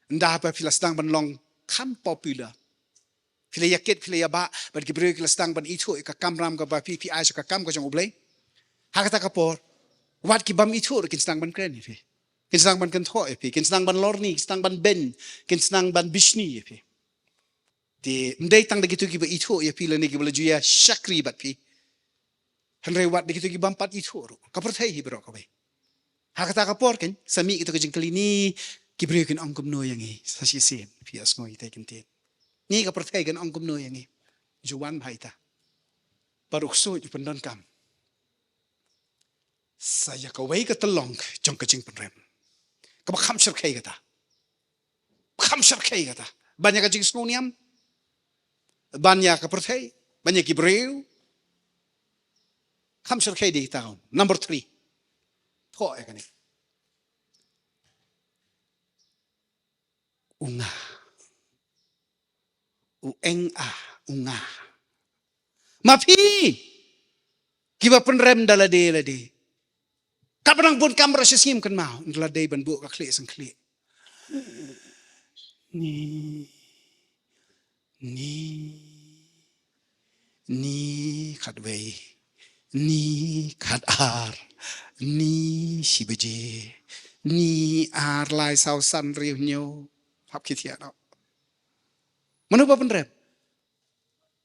Ynda ba phi la sdang ban long kham popular, phi la ïakit, phi la ïabah, bad ki briew ki la sdang ban ithuh ïa ka kamram kaba phi, phi ai sha ka kam ka jong U Blei. Ha kata ka por, wat ki bym ithuh ruh kin sdang ban kren ïa phi. Kin sdang ban kynthoh ïa phi, kin sdang ban lorni, kin sdang ban beiñ, kin sdang ban bishni ïa phi. Te ym dei tang da kito kiba ithuh ïa phi lane kiba la ju ïa shakri bad phi, hynrei wat da kito ki bym pat ithuh ruh. Ka pyrthei hi baroh kawei. Ha kata ka por kan sa mih kito ki jingkylli, ni ki briew kin ong kumno ïa ngi? Sa shisien phi ïa sngew ïa kita ki ktien. Ni ka pyrthei kan ong kumno ïa ngi? Ju wan bha ïa ta. Bad u ksuid u pyndonkam sa ïa kawei ka tyllong jong ka jingpynrem kaba kham shyrkhei kata. Kham shyrkhei kata. Ban ïa ka jingsngewniam, ban ïa ka pyrthei, ban ïa ki briew. Kham shyrkhei dei kita. Number three. Thoh ïa kane. U nga. U eng a, u nga. Ma phi kiba pynrem da lade lade. Katba dang bun kamra shisien kynmaw, ynda la dei ban buh ka khlieh sngewkhlieh. Ni, ni, ni khatwei. Ni khat ar, ni shi baje, ni ar lai saw san hynriew hynñiew. Hap ki thiah noh. Mano ba pynrem?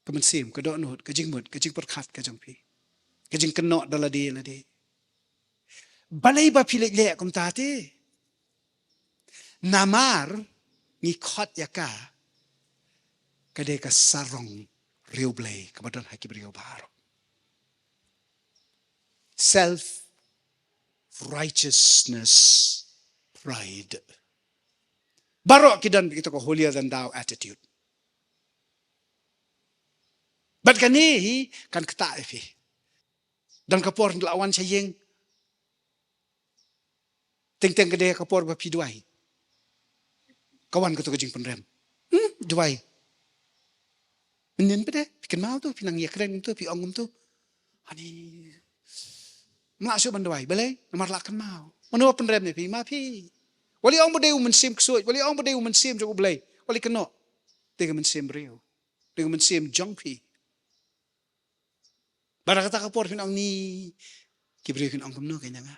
Ka mynsiem, ka dohnud, ka jingmut, ka jingpyrkhat ka jong phi. Ka jingkynnoh da lade lade. Balei ba phi leh leh kumta te? Namar ngi khot ïa ka, ka dei ka sarong riewblei kaba don ha ki briew baroh. Self righteousness, pride. Baroh ki don kita ka holier than thou attitude. Bad kane hi kan ktah ïa phi. Don ka por la wan sha ïing. Teng teng ka dei ka por ba phi duwai. Ka wan kato ka jingpynrem. Hmm, duwai. Mynnin pat de, phi kynmaw to, phi nang ïakren kumto, phi ong kumto. Ani. Mla shu ban duwai, balei? Namar la kynmaw. Mano ba pynrem ïa phi, ma phi. Wat lei ong ba dei u mynsiem ksuid, wat lei ong ba dei u mynsiem jong U Blei. Wat lei kynnoh. Dei ka mynsiem briew. Dei ka mynsiem jong phi. Bad ha kata ka por phin ong ni, ki briew kin ong kumno kein ïa nga.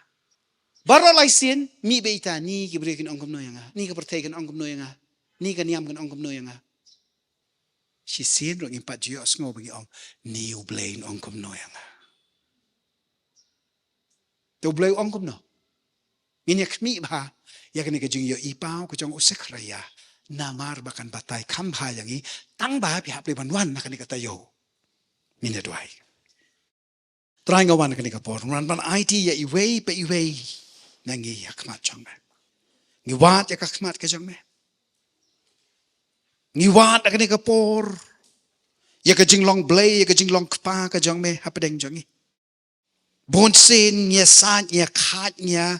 Baroh lai sien, mih beit ita ni, ki briew kin ong kumno ïa nga. Ni ka pyrthei kin ong kumno ïa nga. Ni ka niam kin ong kumno ïa nga. Shisien ruh ngim pat ju ïohsngew ba ngi ong, ni U Blei un ong kumno ïa nga. Te U Blei u ong kumno? Ngin ïa khmih bha ïa kane ka jingïohi paw ka jong u Sekharaïa. Namar ba kan batai kham bha ïa ngi, tang ba phi hap leh ban wan na kane ka taïew. Ngin ïa duwai. Trai, nga wan kane ka por, wan ban aiti ïa iwei pa iwei na ngi ha khmat jong me. Ngi wad ïa ka khmat ka jong me. Ngi wad ha kane ka por ïa ka jinglong Blei, ïa ka jinglong kpa ka jong me hapdeng jong ngi. Bun sien ngi ïa sait, ngi ïa khait, ngi ïa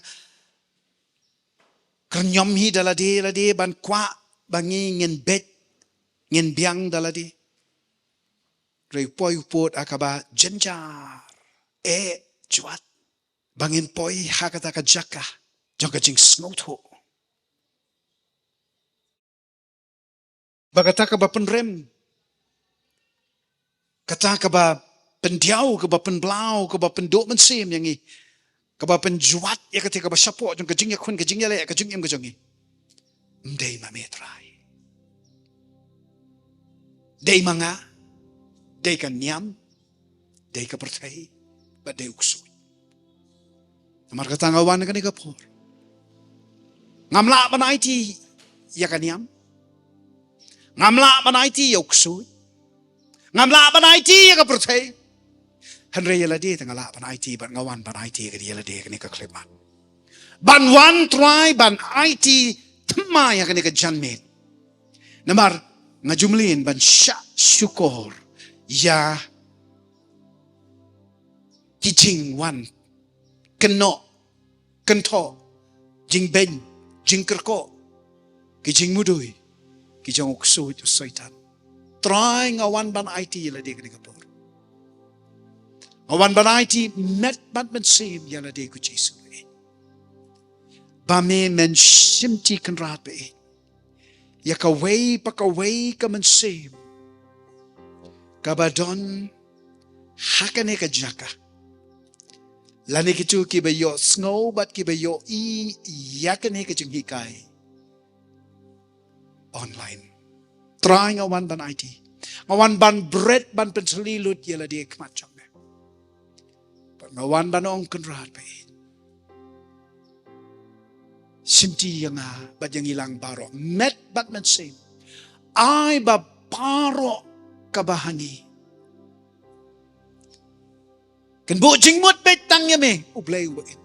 kyrñiom hi da lade lade ban kwah ba ngi ngin beit, ngin biang da lade. Hynrei poi u pud ha kaba jynjar, eh, jwat. Ba ngin poi ha kata ka jaka jong ka jingsngewthuh. Ba kata kaba pynrem, kata kaba pyndiaw, kaba pynblaw, kaba pynduh mynsiem ïa ngi, kaba pynjwat ïa kata kaba shapoh jong ka jingïakhun, ka jingïaleh, ka jingim ka jong ngi. Ym dei ma me Trai. Dei ma nga, dei ka niam, dei ka pyrthei, bad dei u ksuid. Namar kata nga wan kane ka por. Ngam lah ban aiti ïa ka niam. Ngam lah ban aiti ïa u ksuid. Ngam lah ban aiti ïa ka pyrthei. Hynrei ïa lade te nga lah ban aiti, bad nga wan ban aiti ïa lade kane ka khyllipmat. Ban wan Trai ban aiti thymmai ïa kane ka janmiet. Namar nga ju mlien ban shah shukor ïa ki jingwan kynnoh, kynthoh, jingbeiñ, jingkyrkhu, ki jingmudui ki jong u ksuid u Soitan. Trai, nga wan ban aiti ïa lade kane ka por. Nga wan ban aiti met bad mynsiem ïa lade ko Jisu. Ba me men shimti Kynrad ba ïeit ïa kawei pa kawei ka mynsiem kaba don ha kane ka jaka, lane kito kiba ïohsngew bad kiba ïohi ïa kane ka jinghikai online. Trai, nga wan ban aiti. Nga wan ban bret, ban pyntylli lut ïa lade ha khmat jong me. Bad nga wan ban ong, Kynrad ba ïeit, shimti ïa nga bad ïa ngi lang baroh, met bad mynsiem. Ai ba baroh kaba ha ngi kin buh jingmut beit tang ïa me, U Blei uba ïeit.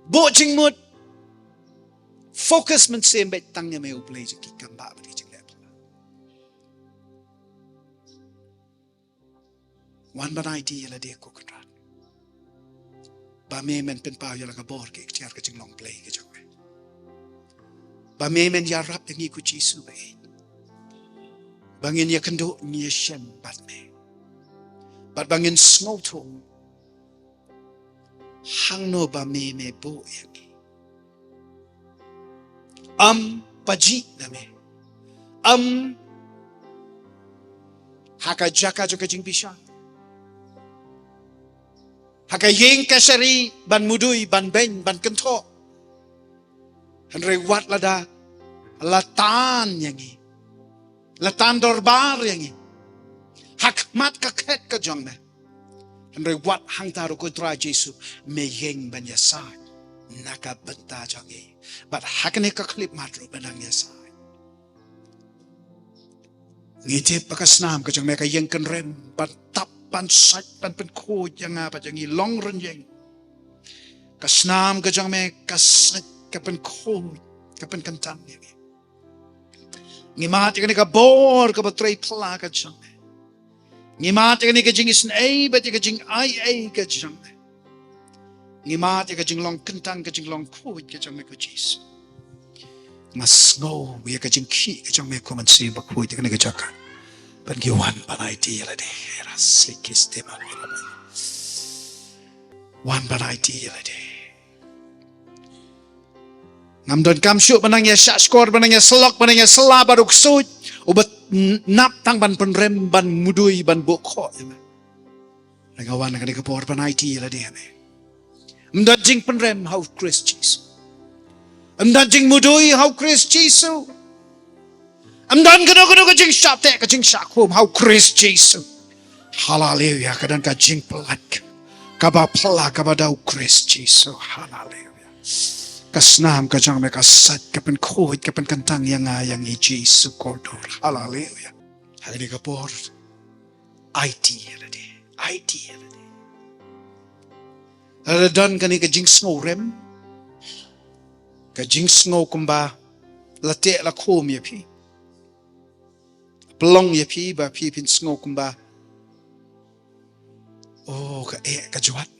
Buh jingmut, focus mynsiem beit tang ïa me, U Blei jong ki kam ba bad ki jingleh. Wan ban aiti ïa lade ko Kynrad. Ba me men pynpaw ïa la ka bor, ka iktiar, ka jinglong Blei ka jong me. Ba me men ïarap ïa ngi ko Jisu ba ïeit. Ba ngin ïakynduh, ngin ïashem bad me. Bad ba ngin sngewthuh hangno ba me me buh ïa ngi. Ym pajih na me. Ym ha ka jaka jong ka jingbishar. Ha ka ïing kashari ban mudui, ban beiñ, ban kynthoh. Hynrei wat lada la tan ïa ngi, la tan dorbar ïa ngi ha khmat ka khet ka jong me, hynrei wat hangta ruh ko Trai Jisu, me ïeng ban ïasaid na ka bynta jong ngi. Bad ha kane ka khyllipmat ruh me nang ïasaid. Ngi tip ba ka snam ka jong me ka ïeng kynrem ban tap, ban sait, ban pynkhuid ïa nga bad ïa ngi long rynïeng. Ka snam ka jong me ka sait, ka pynkhuid, ka pynkyntang ïa ngi. Ngi mad ïa kane ka bor kaba trei phla ka jong me. Ngi mad ïa kane ka jingisynei bad ïa ka jingaiei ka jong me. Ngi mad ïa ka jinglong kyntang, ka jinglong khuid ka jong me ko Jisu. Nga sngew ïa ka jingkhih ka jong me ko Mynsiem Bakhuid ha kane ka jaka. Ban ngi wan ban aiti ïa lade. Era sikis tema. Wan ban aiti ïa lade. Ngam donkam shuh ban nang ïa shahshkor, ban nang ïa syllok, ban nang ïa sylla bad u ksuid uba nap tang ban pynrem, ban mudui, ban buh khoh ïa me. Nga wan ha kane ka por ban aiti ïa lade ha me. Ym don jingpynrem ha u Khrist Jisu. Ym don jingmudui ha u Khrist Jisu. Ym don kano kano ka jingshah teh, ka jingshah khum ha u Khrist Jisu. Haleluia, ka don ka jingpyllait kaba phla, kaba da u Khrist Jisu. Haleluia. Ka snam ka jong me ka sait, ka pynkhuid, ka pynkyntang ïa nga, ïa ngi Jisu kordor. Haleluia. Ha kane ka por, aiti ïa lade, aiti ïa lade. Lada don kane ka jingsngew rem, ka jingsngew kumba la teh la khum ïa phi, pynlong ïa phi ba phi phin sngew kumba, oh, ka eh ka jwat.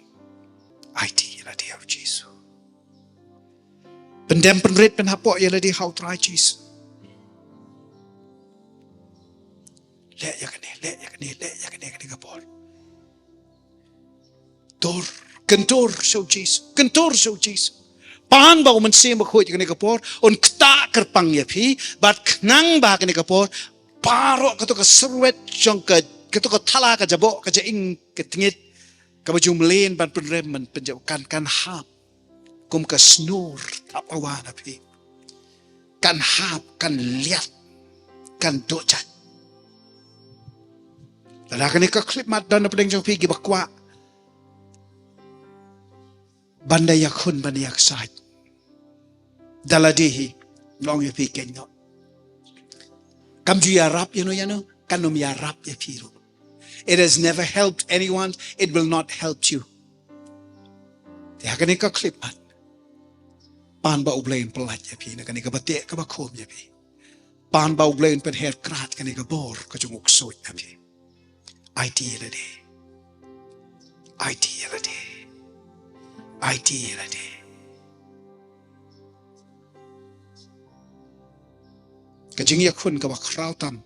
Aiti ïa lade ha u Jisu. Pyndem pynrit pynhapoh ïa lade ha u Trai Jisu. Leh ïa kane, leh ïa kane, leh ïa kane, kane ka por. Dur, kyntur sha u Jisu, kyntur sha u Jisu. Pan ba u Mynsiem Bakhuid kane ka por un ktah kyrpang ïa phi, bad khnang ba kane ka por, baroh kato ka syrwet jong ka, kato ka thala, ka jaboh, ka jaing, ka tngit, kaba ju mlien ban pynrem, ban pynjaw, kan, kan hap kum ka snur tap awa na phi. Kan hap, kan liat, kan dohjat. Lada kane ka khyllipmat don na pdeng jong phi kiba kwah ban da ïakhun, ban da ïaksaid, da lade hi, long ïa phi keiñ noh. Kam ju ïarap ïano ïano, kan ym ïarap ïa phi ruh. It has never helped anyone, it will not help you. Te ha kane ka khyllipmat, pan ba U Blei un pyllait ïa phi na kane kaba teh kaba khum ïa phi. Pan ba U Blei un pynher krad kane ka bor ka jong u ksuid na phi. Aiti ïa lade. Aiti ïa lade. Aiti ïa lade. Ka jingïakhun kaba khraw tam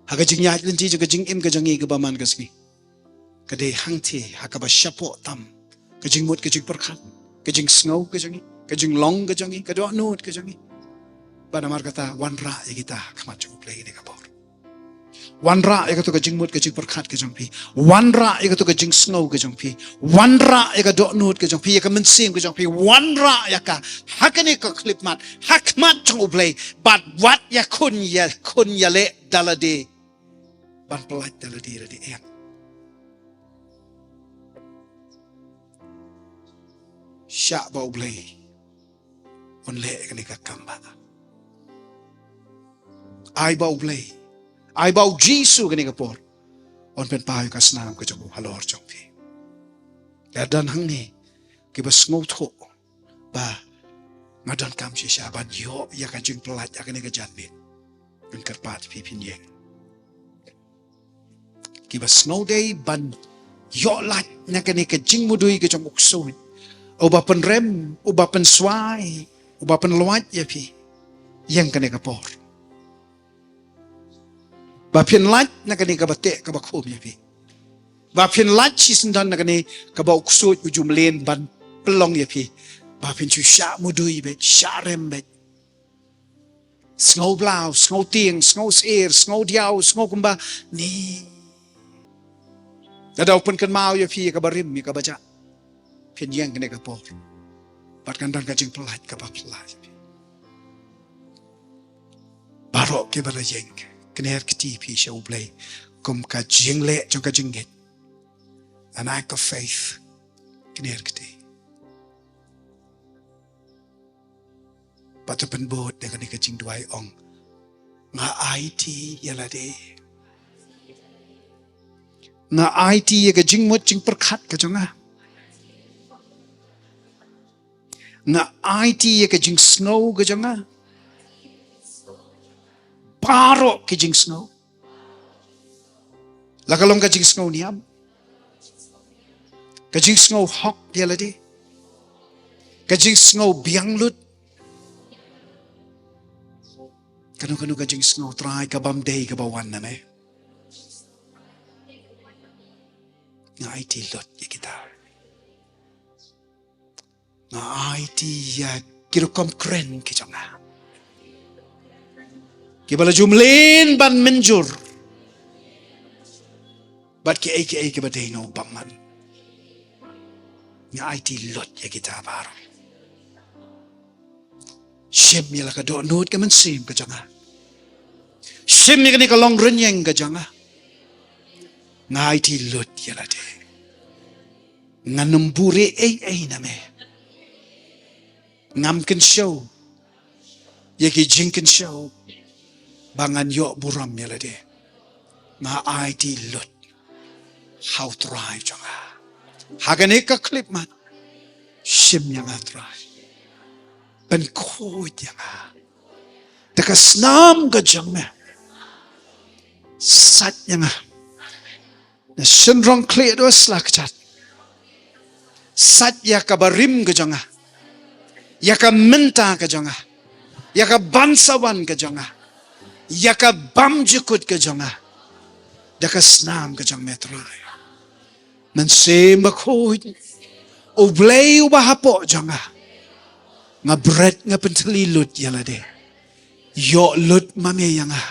ha ka jingïaid lynti jong ka jingim ka jong ngi kaba man ka sngi, ka dei hangtei ha kaba shapoh tam ka jingmut ka jingpyrkhat, ka jingsngew ka jong ngi, ka jinglong ka jong ngi, ka dohnud ka jong ngi. Bad namar kata, wanrah ïa kita ha khmat jong U Blei kane ka por. Wanrah ïa kato ka jingmut ka jingpyrkhat ka jong phi. Wanrah ïa kato ka jingsngew ka jong phi. Wanrah ïa ka dohnud ka jong phi, ïa ka mynsiem ka jong phi. Wanrah ïa ka ha kane ka khyllipmat ha khmat jong U Blei. Bad wat ïakhun, ïakhun ïaleh da lade ban pyllait da lade, lade ïa. Shah ba U Blei un leh kane ka kam ba. Ai ba U Blei, ai ba U Jisu kane ka por un pynpaw ïa ka snam ka jong u halor jong phi. Lada don hangne kiba sngewthuh ba nga donkam shisha ban ïoh ïa ka jingpyllait ha kane ka janmiet, ngan kyrpad phi phin ïeng. Kiba sngewdei ban ïoh lait na kane ka jingmudui ka jong u ksuid, uba pynrem, uba pynswai, uba pynlwait ïa phi, ïeng kane ka por. Ba phin lait na kane kaba teh kaba khum ïa phi. Ba phin lait shisyndon na kane kaba u ksuid u ju mlien ban pynlong ïa phi. Ba phin shu shah mudui beit, shah rem beit. Sngew blaw, sngew tieng, sngew syier, sngew diaw, sngew kumba ni. Lada u pynkynmaw ïa phi ïa kaba rim, ïa kaba jah, phin ïeng kane ka por. Bad kan don ka jingpyllait kaba phylla ïa phi. Baroh kiba la ïeng, kner kti phi sha U Blei kum ka jingleh jong ka jingngeit. An act of faith. Kner kti. Bad to pynbud da kane ka jingduwai, ong: Nga aiti ïa lade. Nga aiti ïa ka jingmut jingpyrkhat ka jong nga. Nga aiti ïa ka jingsngew ka jong nga. Baroh ki jingsngew. La ka long ka jingsngew niam, ka jingsngew hok ïa lade, ka jingsngew biang lut, kano kano ka jingsngew, Trai, ka bym dei kaba wan na me. Nga aiti lut ïa kita. Nga aiti ïa ki rukom kren ki jong nga, kiba la ju mlien ban mynjur, bad kiei kiei kiba dei na u bymman. Nga aiti lut ïa kita baroh. Shim ïa la ka dohnud ka mynsiem ka jong nga. Shim ïa kane ka longrynïeng ka jong nga. Nga aiti lut ïa lade. Ngan ym buhrieh ei ei na me. Ngam kynshew ïa ki jingkynshew ba ngan ïoh burom ïa lade. Nga aiti lut ha u Trai jong nga. Ha kane ka khyllipmat, shim ïa nga, Trai. Pynkhuid ïa nga da ka snam ka jong me. Sait ïa nga na shynrong khlieh da u sla kjat. Sait ïa ka barim ka jong nga, ïa ka mynta ka jong nga, ïa ka ban sa wan ka jong nga, ïa ka bymjukut ka jong nga, da ka snam ka jong me, Trai. Mynsiem Bakhuid, U Blei uba hapoh jong nga, nga bret, nga pyntylli lut ïa lade. Ïoh lut ma me ïa nga,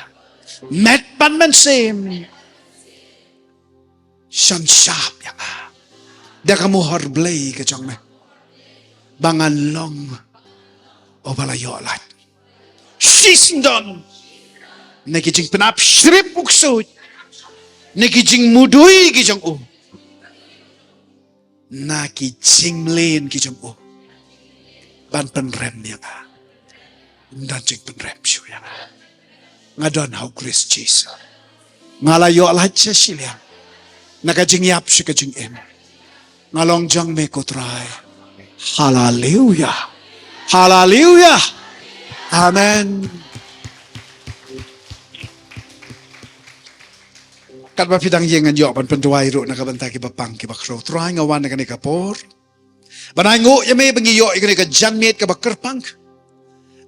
met bad mynsiem. Shan shap ïa nga da ka muhor Blei ka jong me, ba ngan long uba la ïoh lait shisyndon na ki jingpynap shrip u ksuid, na ki jingmudui ki jong u, na ki jingmlien ki jong u, ban pynrem ïa nga. Ym don jingpynrem shuh ïa nga. Nga don ha u Khrist Jisu. Nga la ïoh lait sha shiliang na ka jingïap sha ka jingim. Nga long jong me, ko Trai. Haleluya. Haleluya. Amen. Katba phi dang ïeng, ngan ïoh ban pynduwai ruh na ka bynta kiba pang kiba khrew. Trai, nga wan na kane ka por ban ainguh ïa me ba ngi ïoh ïa kane ka janmiet kaba kyrpang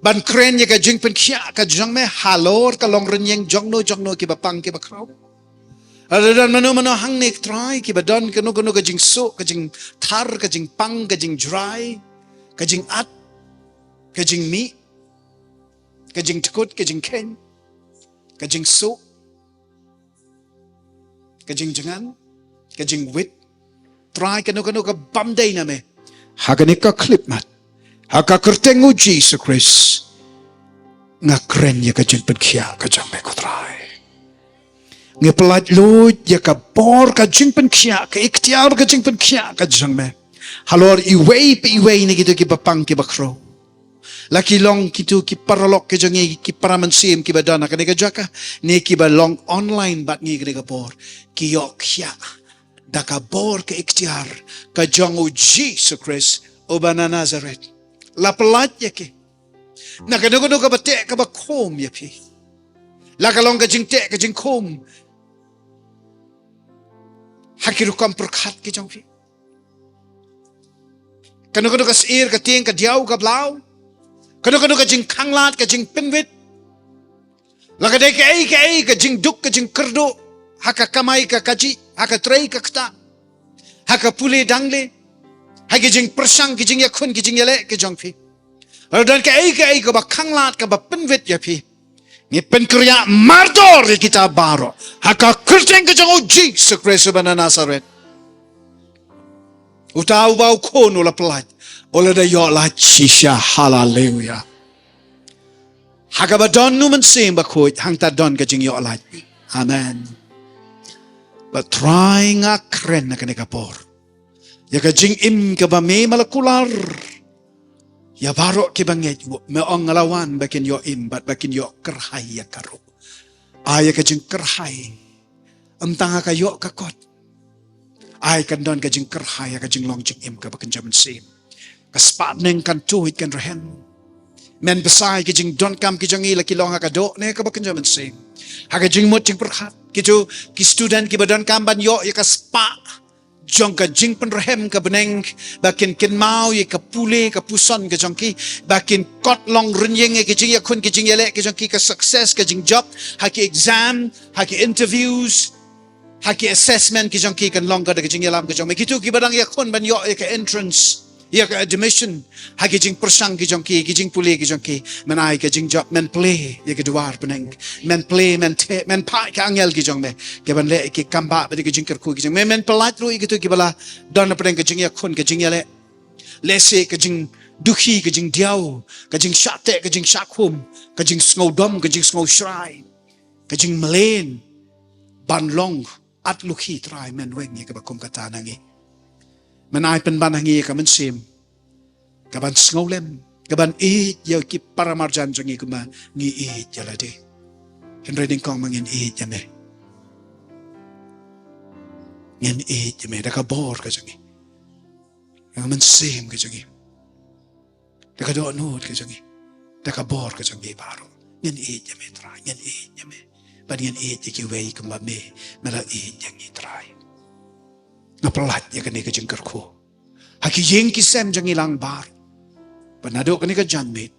ban kren ïa ka jingpynkhiah ka jong me halor ka longrynïeng jongno jongno, kiba pang kiba khrew. Lada don mano mano hangne, Trai, kiba don kano kano ka jingsuk, ka jingthar, ka jingpang, ka jingjrai, ka jingat, ka jingmih, ka jingdkut, ka jingkheiñ, ka jingsuk, ka jingjngan, ka jingwit, Trai, kano kano ka bym dei na me, ha kane ka khyllipmat, ha ka kyrteng u Jisu Khrist, nga kren ïa ka jingpynkhiah ka jong me, ko Trai. Ngi pyllait luid ïa ka bor ka jingpynkhiah, ka iktiar ka jingpynkhiah ka jong me halor iwei pa iwei na kito kiba pang kiba khrew. La ki long kito ki paralok ki jong ngi, ki para mynsiem kiba don ha kane ka jaka, ne kiba long online bad ngi kane ka por, ki ïoh khiah da ka bor ka iktiar ka jong u Jisu Khrist uba na Nazareth. La pyllait ïa ki na kano kano kaba teh kaba khum ïa phi. La ka long ka jingteh ka jingkhum ha ki rukom pyrkhat ki jong phi, kano kano ka syier ka tieng, ka diaw ka blaw, kano kano ka jingkhanglad, ka jingpynwit, la ka dei kaei kaei ka jingduk ka jingkyrduh ha ka kamai ka kajih, ha ka trei ka ktah, ha ka pule dangle, ha ki jingpyrshang, ki jingïakhun, ki jingïaleh ki jong phi. La don kaei kaei kaba khanglad, kaba pynwit ïa phi, Ngi pynkhreh mardor ïa kita baroh ha ka kyrteng ka jong u Jisu Khrist uba na Nasareth. Uta uba u khun u la pyllait, u la da ïoh lait shisha. Haleluya. Ha kaba don u Mynsiem Bakhuid, hangta don ka jingïoh lait. Amen. Bad Trai, nga kren ha kane ka por ïa ka jingim kaba me ma la kular ïa baroh kiba ngeit. Me ong nga la wan ba kin ïoh im bad ba kin ïoh kyrhai ïa ka ruh. Ai ïa ka jingkyrhai, ym tang ha ka ïoh ka kot. Ai kan don ka jingkyrhai ïa ka jinglong jingim kaba kynja mynsiem. Ka spah bneng kan tuid, kan rhem. Men bsa ïa ki jingdonkam ki jong ngi, la ki long ha ka doh ne kaba kynja mynsiem. Ha ka jingmut jingpyrkhat, kito ki student kiba donkam ban ïoh ïa ka spah jong ka jingpynrhem ka bneng, ba kin kynmaw ïa ka pule ka puson ka jong ki, ba kin kot long rynïeng ïa ki jingïakhun ki jingïaleh ki jong ki, ka success, ka jingjop ha ki exam, ha ki interviews, ha ki assessment ki jong ki, kan long ka da ka jingïalam ka jong me. Kito kiba dang ïakhun ban ïoh ïa ka entrance, ïa ka admission, ha ki jingpyrshang ki jong ki, ki jingpule ki jong ki. Men ai ka jingjop, men plie ïa ka duwar bneng, men plie, men theh, men phah ïa ka angel ki jong me, ki ban leh ïa ki kambah bad ïa ki jingkyrkhu ki jong me. Men pyllait ruh ïa kito kiba la don hapdeng ka jingïakhun ka jingïaleh. Lehse ka jingdukhi, ka jingdiaw, ka jingshah teh, ka jingshah khum, ka jingsngewdom, ka jingsngewshrai, ka jingmlien ban long atlukhi, Trai, men weng ïa kaba kum kata na ngi. Men ai pynban ha ngi ïa ka mynsiem ka ban sngewlem, ka ban ïeit ïa ki paramarjan jong ngi kumba ngi ïeit ïa lade. Hynrei nyngkong ma ngin ïeit ïa me. Ngin ïeit ïa me da ka bor ka jong ngi, da ka mynsiem ka jong ngi, da ka dohnud ka jong ngi, da ka bor ka jong ngi baroh. Ngin ïeit ïa me, Trai, ngin ïeit ïa me. Bad ngin ïeit ïa kiwei kumba me, me la ïeit ïa ngi, Trai. Nga pyllait ïa kane ka jingkyrkhu ha ki ïing ki sem jong ngi lang baroh. Bad naduh kane ka janmiet,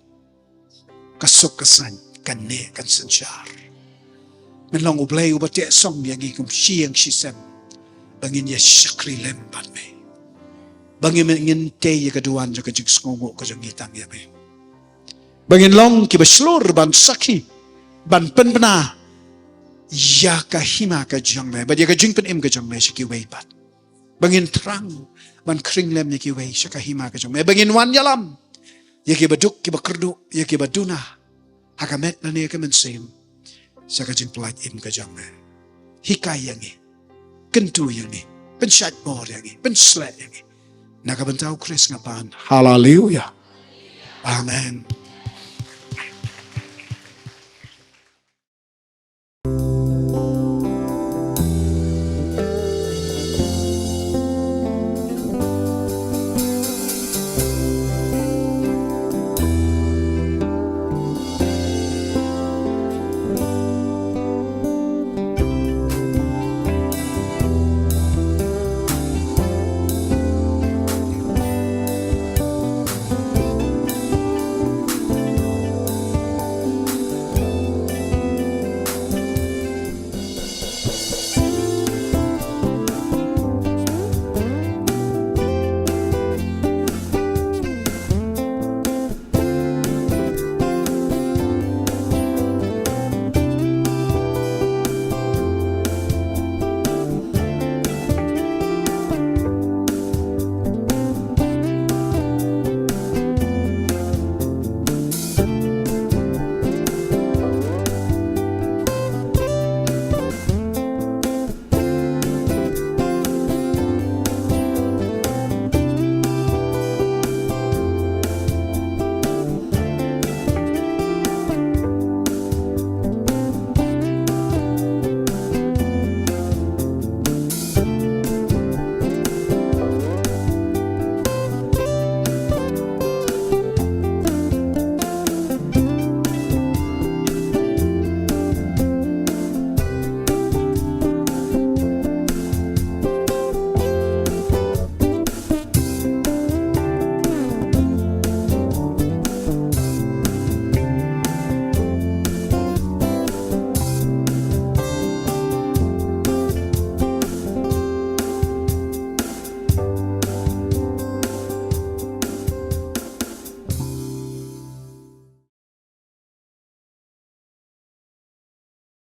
ka suk ka saiñ, kan neh kan synshar. Men long U Blei uba teh song ïa ngi kum shi ïing shi sem, ba ngin ïa shakri lem bad me, ba ngin, ngin tei ïa ka duwan jong ka jingsngewnguh ka jong ngi tang ïa me, ba ngin long kiba shlur ban sakhi, ban pynbna ïa ka hima ka jong me bad ïa ka jingpynim ka jong me sha kiwei pat, ba ngin thrang ban khring lem ïa kiwei sha ka hima ka jong me, ba ngin wan ïalam ïa kiba duk kiba kyrduh, ïa kiba duna ha ka met lane ka mynsiem sha ka jingpyllait im ka jong me. Hikai ïa ngi, kyntu ïa ngi, pynshait bor ïa ngi, pynshlur ïa ngi. Na ka bynta U Khrist nga pan. Haleluya. Amen.